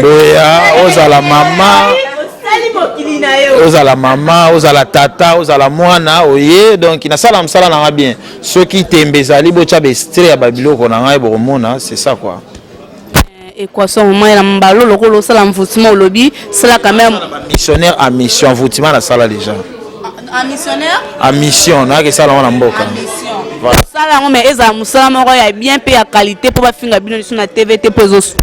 boya ozala mama. Ozala mama, ozala tata, ozala mwana, oye donc nasala mosala na nga bien. Soki tembe ezali botya ba extrait ya babiloko na ngai bokomona, c'est ça quoi. Équation vraiment na mbalo lokola osala envoûtement olobi sala quand même. Missionnaire à mission, envoûtement nasala déjà. En missionnaire? À mission, nayaki esala yango na mboka. Voilà. Sala yango mais ezala mosala moko ya bien mpe ya qualité mpo bafinga bino lisu na TV te mpo ezosu.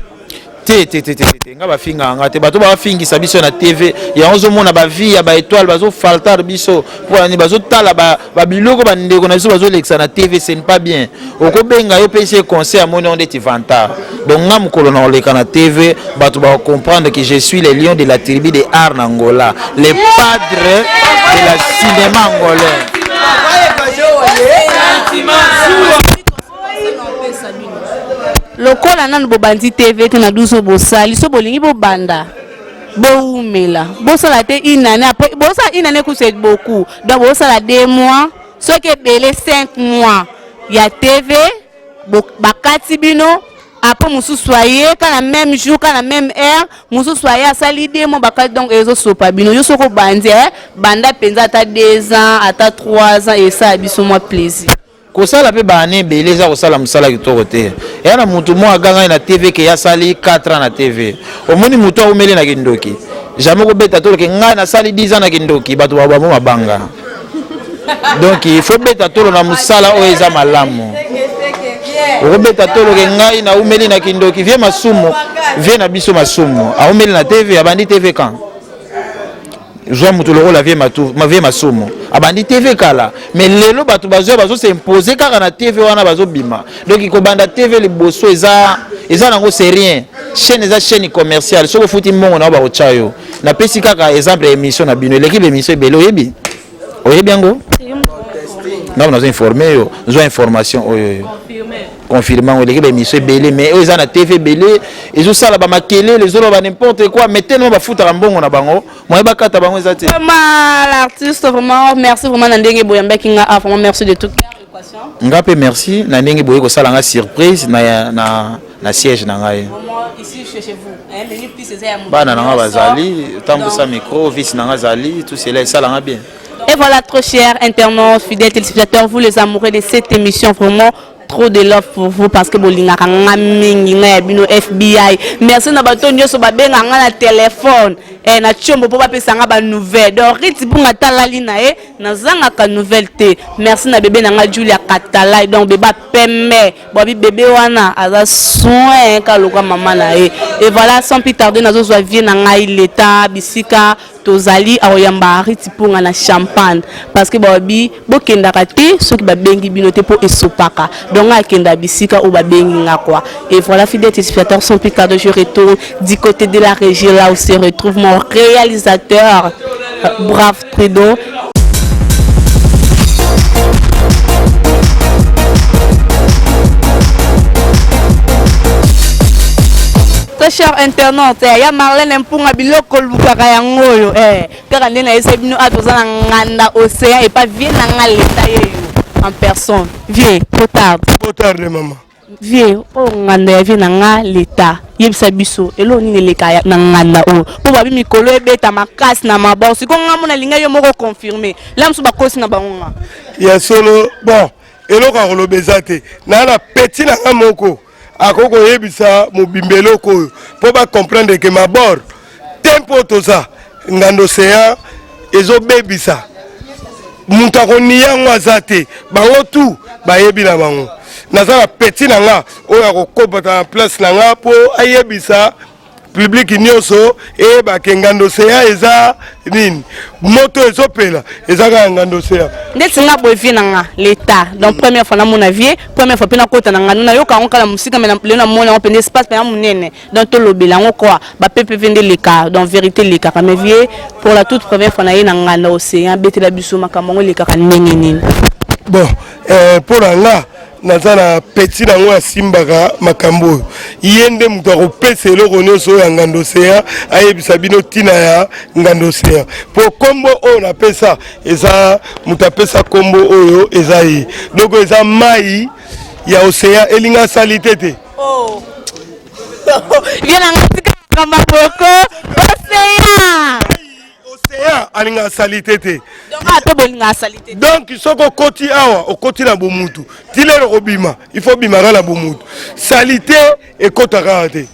Te te te te te nga bafingaka nga te, bato bafingisa biso na TV yango ozomona bavie ya baetoile bazofaltar biso mpo nani bazotala babiloko bandeko na biso bazolekisa na TV, ce n'est pas bien. Okobenga yo pesi ye conseil amoni yango ndeti vantard. Donc nga mokolo na koleka na TV bato bakocomprendre que je suis le lion de la tribu de art na Angola, le padre de la cinéma angolais. Lokola nanu bobandi TV te na 12 bosali so bolingi bobanda bowumela bosala te une année après bosala une année kusu beaucoup donc bosala 2 mois soki ebele 5 mois ya TV bakati bino après mosusu aye ka na même jour ka na même heure mosusu aye asali 2 mois bakati donc ezosopa bino. Yo soki obandi banda mpenza ata 2 ans ata 3 ans esala biso mwa plaisir. Kosala mpe baane ebele eza kosala mosala kitoko te. Eya na motu moko agangai na TV ke asali 4 ans na TV. Omoni motu aumeli na kindoki. Jamais kobeta tolo ke ngai nasali 10 ans na kindoki, bato babamo mabanga. Donc il faut beta tolo na mosala oyo eza malamu. Okobeta tolo ke ngai naumeli na kindoki, vie masumu, vie na biso masumu. Aumeli na TV, abandi TV quand? Zwa moto lokola vie matu, vie masumu abandi TV kala, mais lelo bato bazwa bazo s'imposer kaka na TV wana bazobima. Donc kobanda TV liboso eza eza nango c'est rien. Chaîne eza chaîne commerciale, soki ofuti mbongo na yo bakotya yo. Napesi kaka exemple ya émission na bino, eleki ba émission ebele, oyebi oyebi yango ngai nazo informe yo, zwa information oyo oyo confirme yango, eleki ba émission ebele, mais oyo eza na TV ebele ezosala ba makelele, ezoloba n'importe quoi, mais tellement bafutaka mbongo na bango moye bakata bango eza te. Vraiment l'artiste, vraiment merci vraiment na ndenge boyambaki nga, ah, vraiment merci de tout cœur. Nga mpe merci na ndenge boye kosala nga surprise na, na, na siège na ngai. Bana na nga bazali tambusa micro, vice na nga azali, tout cela esala nga bien. Et voilà, trop chers internautes, fidèles téléspectateurs, vous les amoureux de cette émission, vraiment trop de love pour vous parce que bolingaka nga mingi, nga ya bino FBI. Merci na bato nyonso babenga nga na téléphone eh, na tshombo mpo bapesa nga ba nouvelle. Donc Rit Bunga talali na ye nazangaka nouvelle te. Merci na bébé na nga Julia Katalai, donc bébé pembe babi bébé wana aza soin ka lokwa mama na ye. Et voilà, sans plus tarder nazozwa vie na ngai leta bisika tozali akoyamba Riti Mpunga na champagne parce que babi bokendaka te soki babengi bino te po esopaka. Donc nga akenda bisika oyo babengi nga quoi. Et voilà, fidèles téléspectateurs, sans plus tarder je retourne du côté de la régie là où se retrouve mon réalisateur Brave Trudeau. Très cher internaute, ya Marlène Mpunga biloko lukaka yango oyo kaka nde nayesa bino a toza na nganda océan et pas vie na nga leta yeyo en personne. Vie trop tard. Trop tard de maman. Vie oyo nganda ya vie na nga leta yebisa biso eloko nini eleka na nganda oyo mpo babi mikolo ebeta makasi na mabor sikoyo nga mona linga yo moko confirmer la mosusu bakosi na bango nga ya solo. Bon, eloko ya koloba eza te, naa na petit na nga moko akoki koyebisa mobimba eloko oyo mpo bacomprendre ke mabor tempo toza ngando océan ezobebisa moto akoniya yango aza te, bango tu bayebi na bango. Naza na petit na nga oyo akokopata na place na nga mpo ayebisa public nyonso eyebake ngando océan eza nini, moto ezopela eza kaka ngando océan. Ndeti nga boye vie na nga leta, donc première fois namona vie, première fois mpe nakota na ngando nayoka yango kala mosika, mais lelo namona yango mpenza espace mpenza monene. Donc tolobela yango quoi, ba PPV nde elekaka, donc vérité elekaka. Mais vie pour la toute première fois na ye na nganda océan, betela biso makambo yango elekaka ndenge nini. Bon, mpo na nga naza na petit nango asimbaka makambo oyo, ye nde moto akopesa eloko nyonso oyo ya ngando océan, ayebisa bino ntina ya ngando océan. Po kombo oyo napesa eza moto apesa kombo oyo eza ye, donc eza mai ya océan elinga asali te te. Oh. Vie na nga tika makambo boko océan. Océan. alingaka salite te. Ah, donc soki okoti awa okoti na bomutu ti lelo okobima il faut obimaka na bomutu salite ekota kaka te.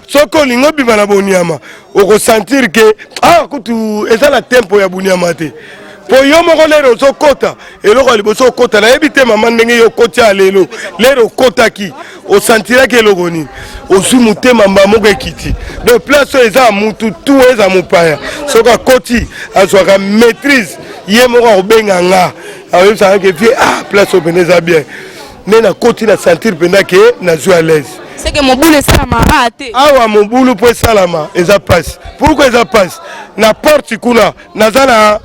Soki olingi obima na boniama okosentir ke awa ah, kutu eza na tempo ya boniama te mpo yo moko lero ozokota eloko ya liboso okota nayebi te mama ndenge yo okoti ya lelo lero okotaki osantiraki eloko nini ozwi motema mba moko ekiti donc place oyo eza ya mutu tu eza mopaya soki akoti azwaka maîtrise ye moko akobenga nga akoyebisaka ke vie ah place oyo mpenza eza bien nde nakoti na sentir mpenza ke nazwi à l'aise seke mobulu esalama awa te awa mobulu mpo esalama eza mpasi pourkui eza mpasi na porte kuna naza na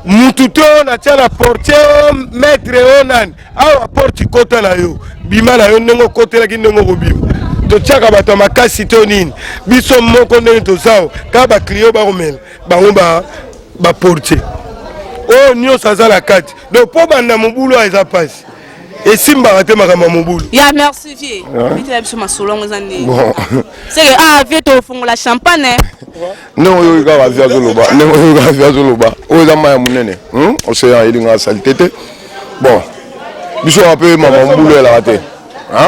mutu te oyo natia na portier o maître o nani awa porte kota na yo bima na yo ndenge okotelaki ndenge okobima totiaka bato ya makasi to nini biso moko ndenge toza kaka baclio bakomela bango baportier oyo nyonso aza na kati donc mpo banda mobulu awa eza mpasi esimbaka te makambo ya mobulu ya merci vie bitela biso masolo yango eza ndenge seke ah vie tofongola champagne ndenge oyoki kaka vie azoloba ndenge oyoki kaka vie azoloba oyo eza mai ya monene hmm? océan elingaka salite te bon biso awa mpe mama mobulu elaka te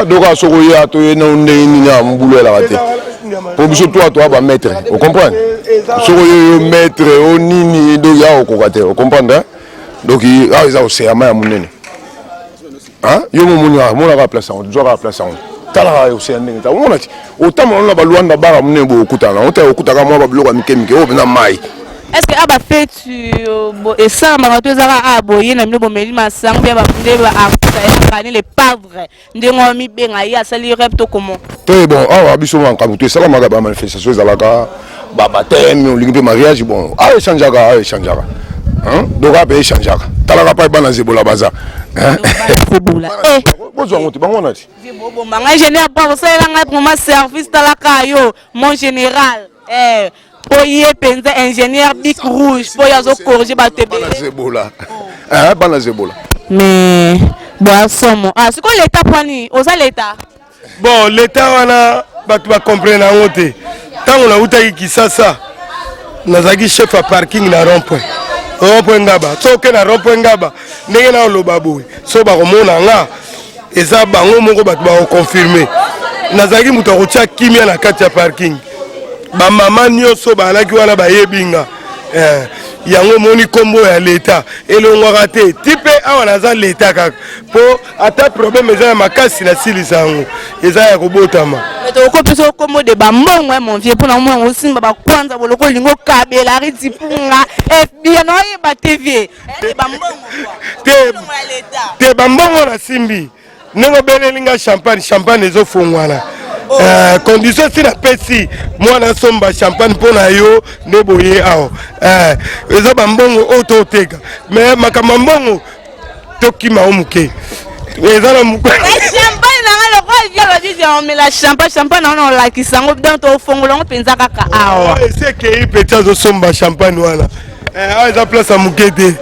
donc awa soki oye toye na ndenge nini awa mobulu elaka te mpo biso toa toa bamaître ocomprendre soki oye yo maître o nini donc ya okoka te ocomprendre donc awa eza océan mai ya monene yo momoni omonaka place yango zwaka place yango talaka océan ndenge ta omona ti otambola na baluanda bara monene boye okutana yango te okutaka mwa babiloko ya mike mike oyo mpenza mai est ce que a bafeti esalamaka to ezaka a boye na bino bomeli masango bia nde baartiste ayaka ne le padre ndenge omibenga ye asali rep to comment te bon awa biso makambo to esalamaka bamanifestation ezalaka babateme olingi mpe mariage bon awa echangeaka awa echangeaka donc awa mpe echangeaka talaka mpa bana zebola baza eh. bozwa yango te bango wana ti bobomba ngai général bravo osalela ngai vraiment service talaka yo mon général eh. mpo ye mpenza ingénieur bic rouge mpo ye azocorrige bato ebele zebola eh, bana zebola mais boasomo ah sikoyo leta pwani oza leta Bon, l'etat wana bato ba comprendre yango te. Ntango nautaki Kisasa, nazalaki chef ya parking na rond point. Rond point Ngaba. Soki oke na rond point Ngaba, ndenge naoloba boye, so bakomona nga eza bango moko bato bakoconfirme. Nazalaki moto ya kotia kimia na kati ya parking. Bamama nyonso bazalaki wana bayebi nga. Eh, yango omoni nkombo ya leta elongwaka te ti mpe awa naza leta kaka mpo ata problème eza ya makasi nasilisa yango eza ya kobotama tokopesa okombo de bambongo ya mon vieux mpona omona osimba bakwanza boloko olingi okabela ritipunga fbi na oyeba te vie te bambongo nasimbi ndenge obeleli nga champagne champagne ezofongwana oh. eh, condition si napesi mwana asomba champagne mpo na yo nde boye awa eh, eza bambongo oyo toteka mais makambo ya mbongo tokima o moke eza na champagne nanga lokola vie alobi via omela champagne champagne nanga na olakisa yango donc tofongola yango mpenza kaka awa esi ekei peti azosomba champagne wana eh, awa eza place ya moke te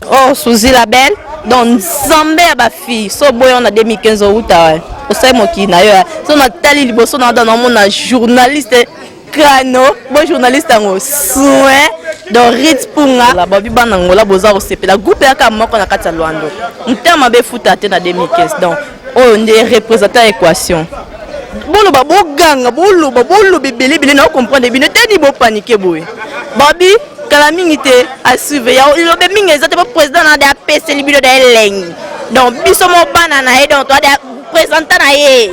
Oh, Suzy la belle, donc nzambe ya ba fille, so boyo na 2015 outa ouais. Osali mokili na yo. So natali liboso na na mona journaliste Krano, bo journaliste yango soin donc Rit Punga, la babi bana Angola boza kosepela groupe yaka moko na kati ya Luando. Motema mabe futa te na 2015 donc oyo nde représentant équation. Boloba boganga boloba boloba ebele ebele na comprendre bino te ni bopanike boye. Babi kala mingi te a suivre ya lobe mingi eza te po président na de apeseli bino da elengi donc biso mo bana na ye donc toa de présentant na ye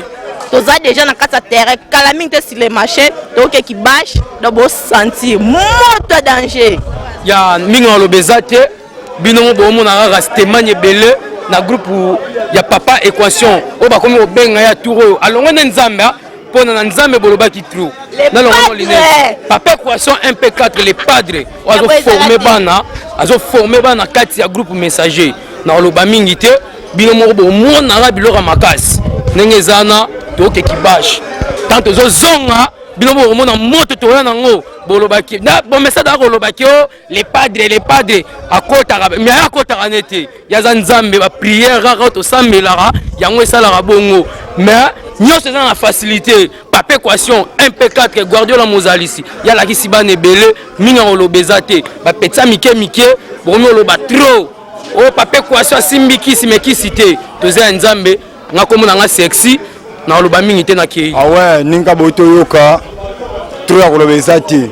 toza déjà na kati ya terrain kala mingi te sur le marché toke kibache donc bosentir moto ya danger ya mingi na lobe eza te bino mo bomona kaka stemani ebele na groupe ya papa équation oyo bakomi kobenga ya tour oyo alongwe nde nzambe pona na nzambe bolobaki trop nalongo linete papa equation mp4 le padre oyo azoforme bana azoforme bana kati ya groupe messager nakoloba mingi te bino moko bomonaka biloko ya makasi ndenge eza na toke kibashe tant tozozonga. Bino bokomona moto toya nango bolobaki na bomesada akolobaki o oh, le padre le padre akotaka me aye akotaka ne te ye aza nzambe bapriere kaka oyo tosambelaka yango esalaka bongo mais nyonso eza na facilité papa équation mp4 guardiola mozalisi ye alakisi bana ebele mingi ya koloba eza te bapetisa mike mike bokomi koloba trop oyo oh, papa équation asimbi kisi me kisi te toza ya nzambe nga kombo na nga sexy nakoloba mingi te nakei awe ah ninga boye toyoka trop ya koloba eza te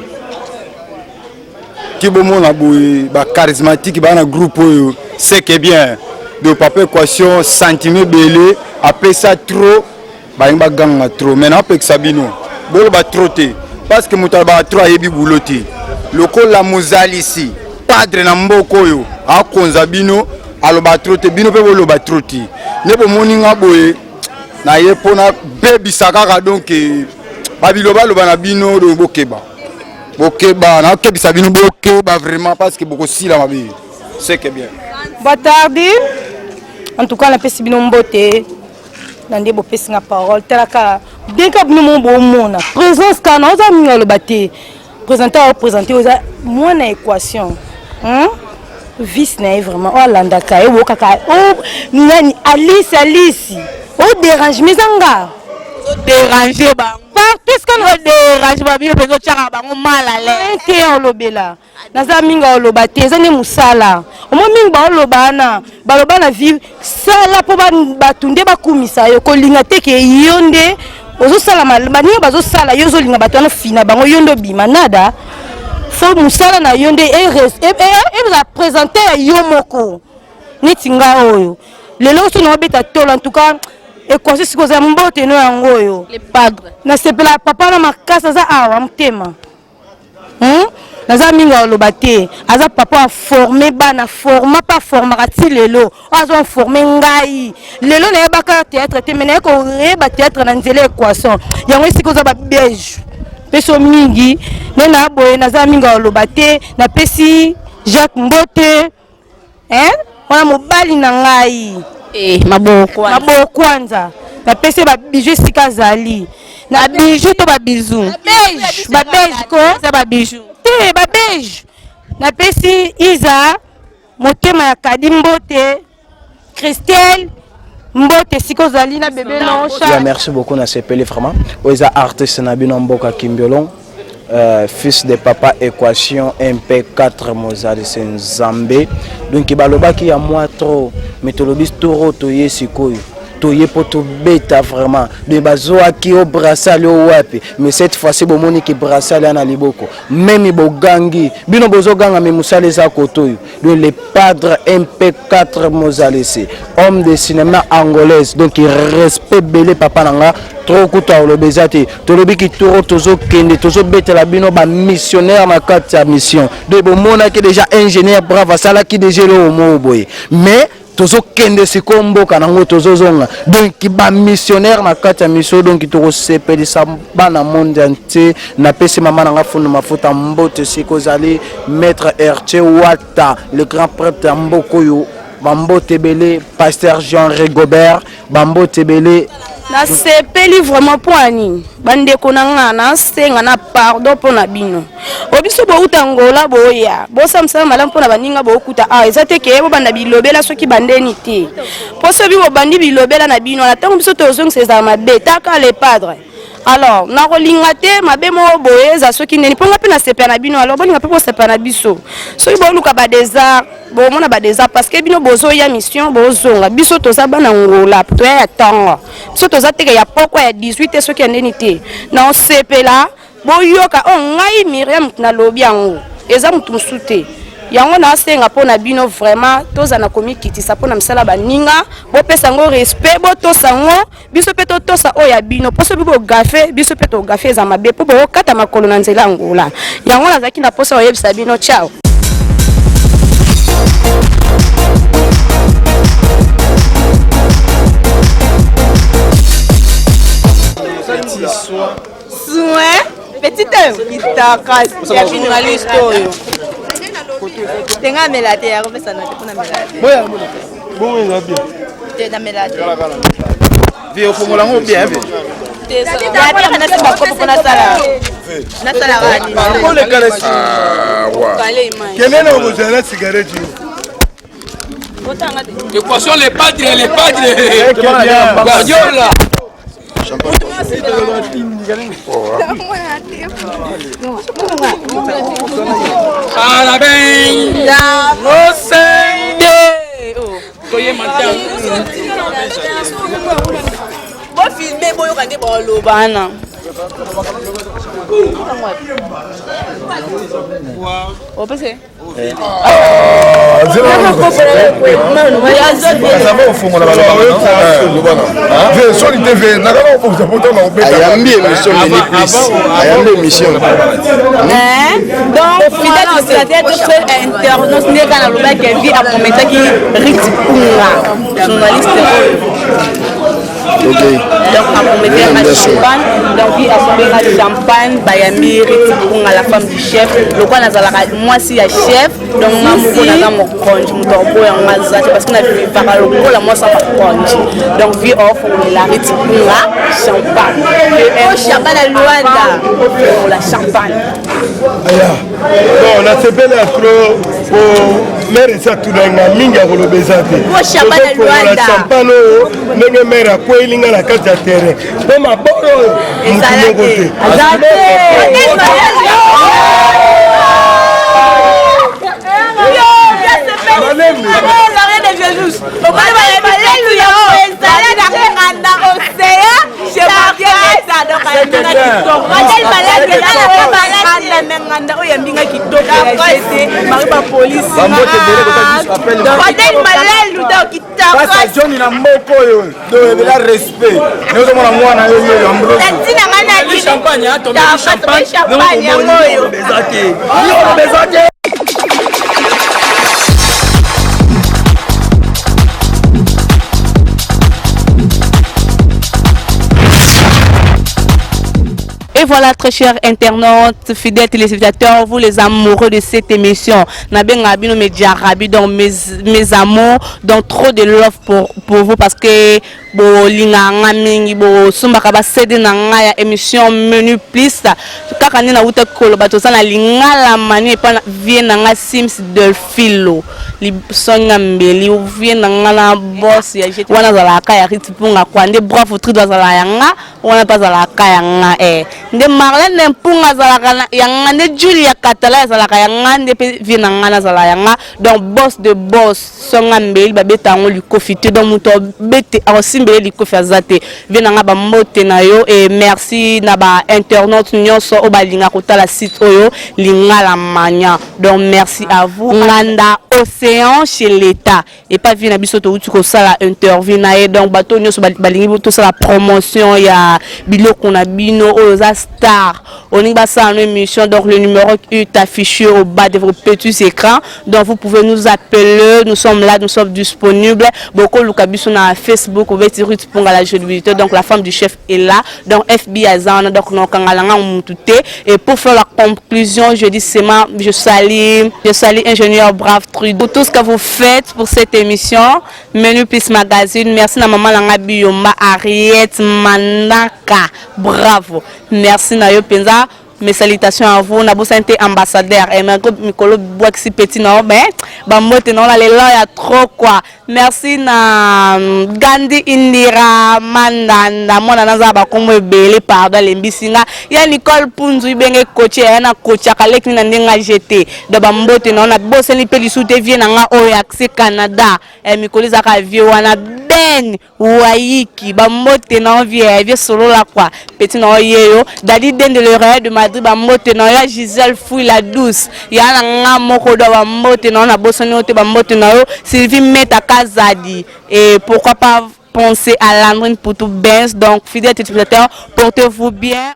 ti bomona boye ba charismatique baa na groupe oyo seke bien donc papa équation sentiment ebele apesa trop balingi baganga trop mais naopekisa bino boloba trop te parce que moto alobaka trop ayebi boulot te lokola mozalisi padre na mboka oyo akonza bino aloba trop te bino mpe boloba trop te nde bomoni nga boye naye mpo nabebisa kaka donk babilobaloba na bino donc bokeba bokeba nakebisa bino bokeba vraiment parce que bokosila mabe c'est que bien boa tarde en tout cas napesi bino mbote na nde bopesi nga parole talaka bien ka bino mo bomona présence kaka na oza mingi aloba te présente opresente oza mwana équation hmm? vice na ye vraiment oyo alandaka ye boyokaka oh, nani alice alice oderange mais eza nga déranger bango partout esika na dérange ba bino mpenza otyaka bango mal à l'aise te olobela naza mingi oloba te eza nde mosala omo mingi baoloba wana baloba na vie sala mpo bato nde bakumisa yo kolinga te ke yo nde ozosala baninga bazosala yo ozolinga bato wana fina bango yo nde obima nada fo mosala na yo nde ezala présente ya yo moko neti nga oyo lelo so naobeta tolo en tout cas ekwasi sikoyo oza mbote no yango oyo nasepela papa na makasi aza awa motema Hmm? naza mingi aloba te aza papa aforme bana forma mpe aformaka ti lelo oyo azo informe ngai lelo nayebaka théâtre te mai naye koyeba théâtre na nzela équation yango esika oza babege peso mingi nde na boye naza mingi aloba te napesi jacques mbote Hein? Wana mobali na ngai. Eh, maboko kwanza. Maboko kwanza. Napesi ye ba bijoux esika azali. Na bijoux to ba bisous? Ba beige, ba beige ko. Eza ba bijoux. Te, ba beige. Napesi Iza motema ya Kadi mbote. Christelle mbote esika ozali na bebe na ya merci beaucoup na sepeli vraiment oyo eza artiste na bino mboka kimbiolon euh, fils de papa équation mp4 mozalisi nzambe donc balobaki ya mwa trop mais tolobi toro toye sikoyo toye mpo tobeta vraiment donc bazwaki o brassal o wapi mais cette fois-ci bomoni ki brassal ya na liboko meme bogangi bino bozoganga me mosala eza kotoyo Donc le padre MP4 Mozalese, homme de cinéma angolaise. Donc respect belé papa nanga, trop kuta oloba eza te. Tolobi ki toro tozo kende, tozo betela bino ba missionnaire na kati ya mission. Donc bomonaki déjà ingénieur brave asalaki déjà eloko moko boye. Mais tozokende sikoyo mboka nango tozozonga donc bamissionnaire na kati ya mission donc tokosepelisa bana monde entier napesi mama na nga funu mafuta mbote esika ozali maître hertier wata le grand prêtre ya mboka oyo bambote ebele pasteur jean rigobert bambote ebele nasepeli vraiment mpo ya nini bandeko na nga nasenga na pardon mpo na bino o biso bouta ngola boya bosala mosala malamu mpo na baninga bokuta awa eza te ke bobanda bilobela soki bandeni te mpo soki bobandi bilobela na bino wana ntango biso tozongisa ezala mabe taka le padre alors nakolinga te mabe moko boye eza soki ndeni mpo nga mpe nasepela na bino alors bolinga mpe bosepela na biso soki boluka badesart bomona badesart parce que bino bozoya mission bozonga biso toza bana ngola toya ya ntongo biso toza teke ya pokwa ya 18 te soki ya ndeni te naosepela Boyoka oyo oh, ngai Miriam nalobi yango eza moto mosusu te yango nasenga mpo na bino vraiment tozala na komikitisa mpo na misala baninga bopesa yango respect botosa yango biso mpe totosa oyo ya bino mpo soki bogafe biso mpe togafe eza mabe mpo bokokata makolo na nzela ya ngola yango nazalaki na mposa koyebisa bino ciao Petit soin. Soin, petite kitaka ya journaliste oyo. Te nga amela te akopesa na te mpo namela te. Bongo eza bien. Te namela te. Vie ofongola yango bien bien. Kende na okozala na cigarette yo. Équation les padres, les padres. Guardiola. Parabéns a você. Bofilme boyoka nde baloba wana. Opese? Soni te ve nakaka kobongisa poto na kobetaayambi émission meni plus ayambi émission. Donc fidèle utilisateur to internaute, nde kaka nalobaki vie aprometaki Rit Punga, journaliste oyo. Ok. Donc aprometaki champagne, donc vie asombeka champagne, bayambi Rit Punga, la femme du chef. Lokola nazalaka mwasi ya chef, donc nga moko naza mokonzi, moto akoboya nga aza te, parce que navivaka lokola mwasi ya mokonzi. Donc vie ofongolela Rit Punga champagne, champagne ya Luanda, ofongola champagne. Aya, bon, nasepeli ya trop po mere esi atuna nga mingi ya koloba eza te. Tozofongola champagne oyo ndenge mere akweyeli nga na kati ya terrain, mpo mabolo oyo motu moko te. Nganda oyo yambinga kitoko ya jete mari bapolisi malelu Pasa Johnny na mboka oyo do ebela respect nozomona mwana yo yo Ambrose ntina nga na champagne champagne yango oyo. Eza te. Et voilà, très chers internautes, fidèles téléspectateurs, vous les amoureux de cette émission, Nabenga Bino Mediarabi, donc mes amours, donc trop de love pour vous, parce que bolinga nga mingi, bosombaka ba CD na nga ya émission Menu Plus, kaka nde nauta koloba toza na Lingala Mani epa vie na nga Sims Delphilo, lisonga mbeli vie na nga na boss ya GT wana azalaka ya Rit Mpunga kwa nde bravo Trido azalaka ya nga wana mpe azalaka ya nga nde Marlène Mpunga azalaka ya nga, nde Julia Katala azalaka ya nga, nde mpe vie na nga nazala ya nga. Donc boss de boss songa mbeli babeta yango likofi te, donc moto abete akosimbele likofi aza te. Vie na nga bambote na yo et merci na ba internaute nyonso oyo balinga kotala site oyo Lingala Mania. Donc merci à vous. Nganda Océan chez l'État epa vie na biso touti kosala interview na ye. Donc bato nyonso balingi tosala promotion ya biloko na bino oyo oza star, olingi basala no émission, donc le numéro est affiché au bas de vos petits écrans, donc vous pouvez nous appeler, nous sommes là, nous sommes disponibles. Bokoluka biso na Facebook, obeti Ruth Mpunga la jolie, donc la femme du chef est là, donc FB aza wana, donc nokangala nga mutu te. Et pour faire la conclusion, je dis seulement je salue ingénieur Brave Trude pour tout ce que vous faites pour cette émission Menu Plus Magazine. Merci na maman nanga Biyomba Ariette Manaka, bravo, merci na yo mpenza. Mes salutations à vous. Nabosani te ambassadeur mikolo bwakisi petit na yo, mais bambote na yo na lelo ya trop quoi. Merci na Gandhi Indira Mandanda, mwana naza bakombo ebele, pardon, alembisi nga ya Nicole Punzu ibenge koche ya na kochaka leki na ndenge agete. Donc bambote na yo, nabosani mpe lisusu te vie na nga oyo accès Canada, mikolo ezalaka vie wana Ben Wayiki, bambote na yo vie solola quoi, petit na yo yeyo Dadi Dende le Real de Madrid, bambote na yo ya Gisèle Fouille la douce ya na nga moko do, bambote na yo, nabosani yo te, bambote na yo Sylvie Meta Kazadi. Et pourquoi pas penser à Landrine Poutou Benz. Donc fidèles téléspectateurs, portez-vous bien.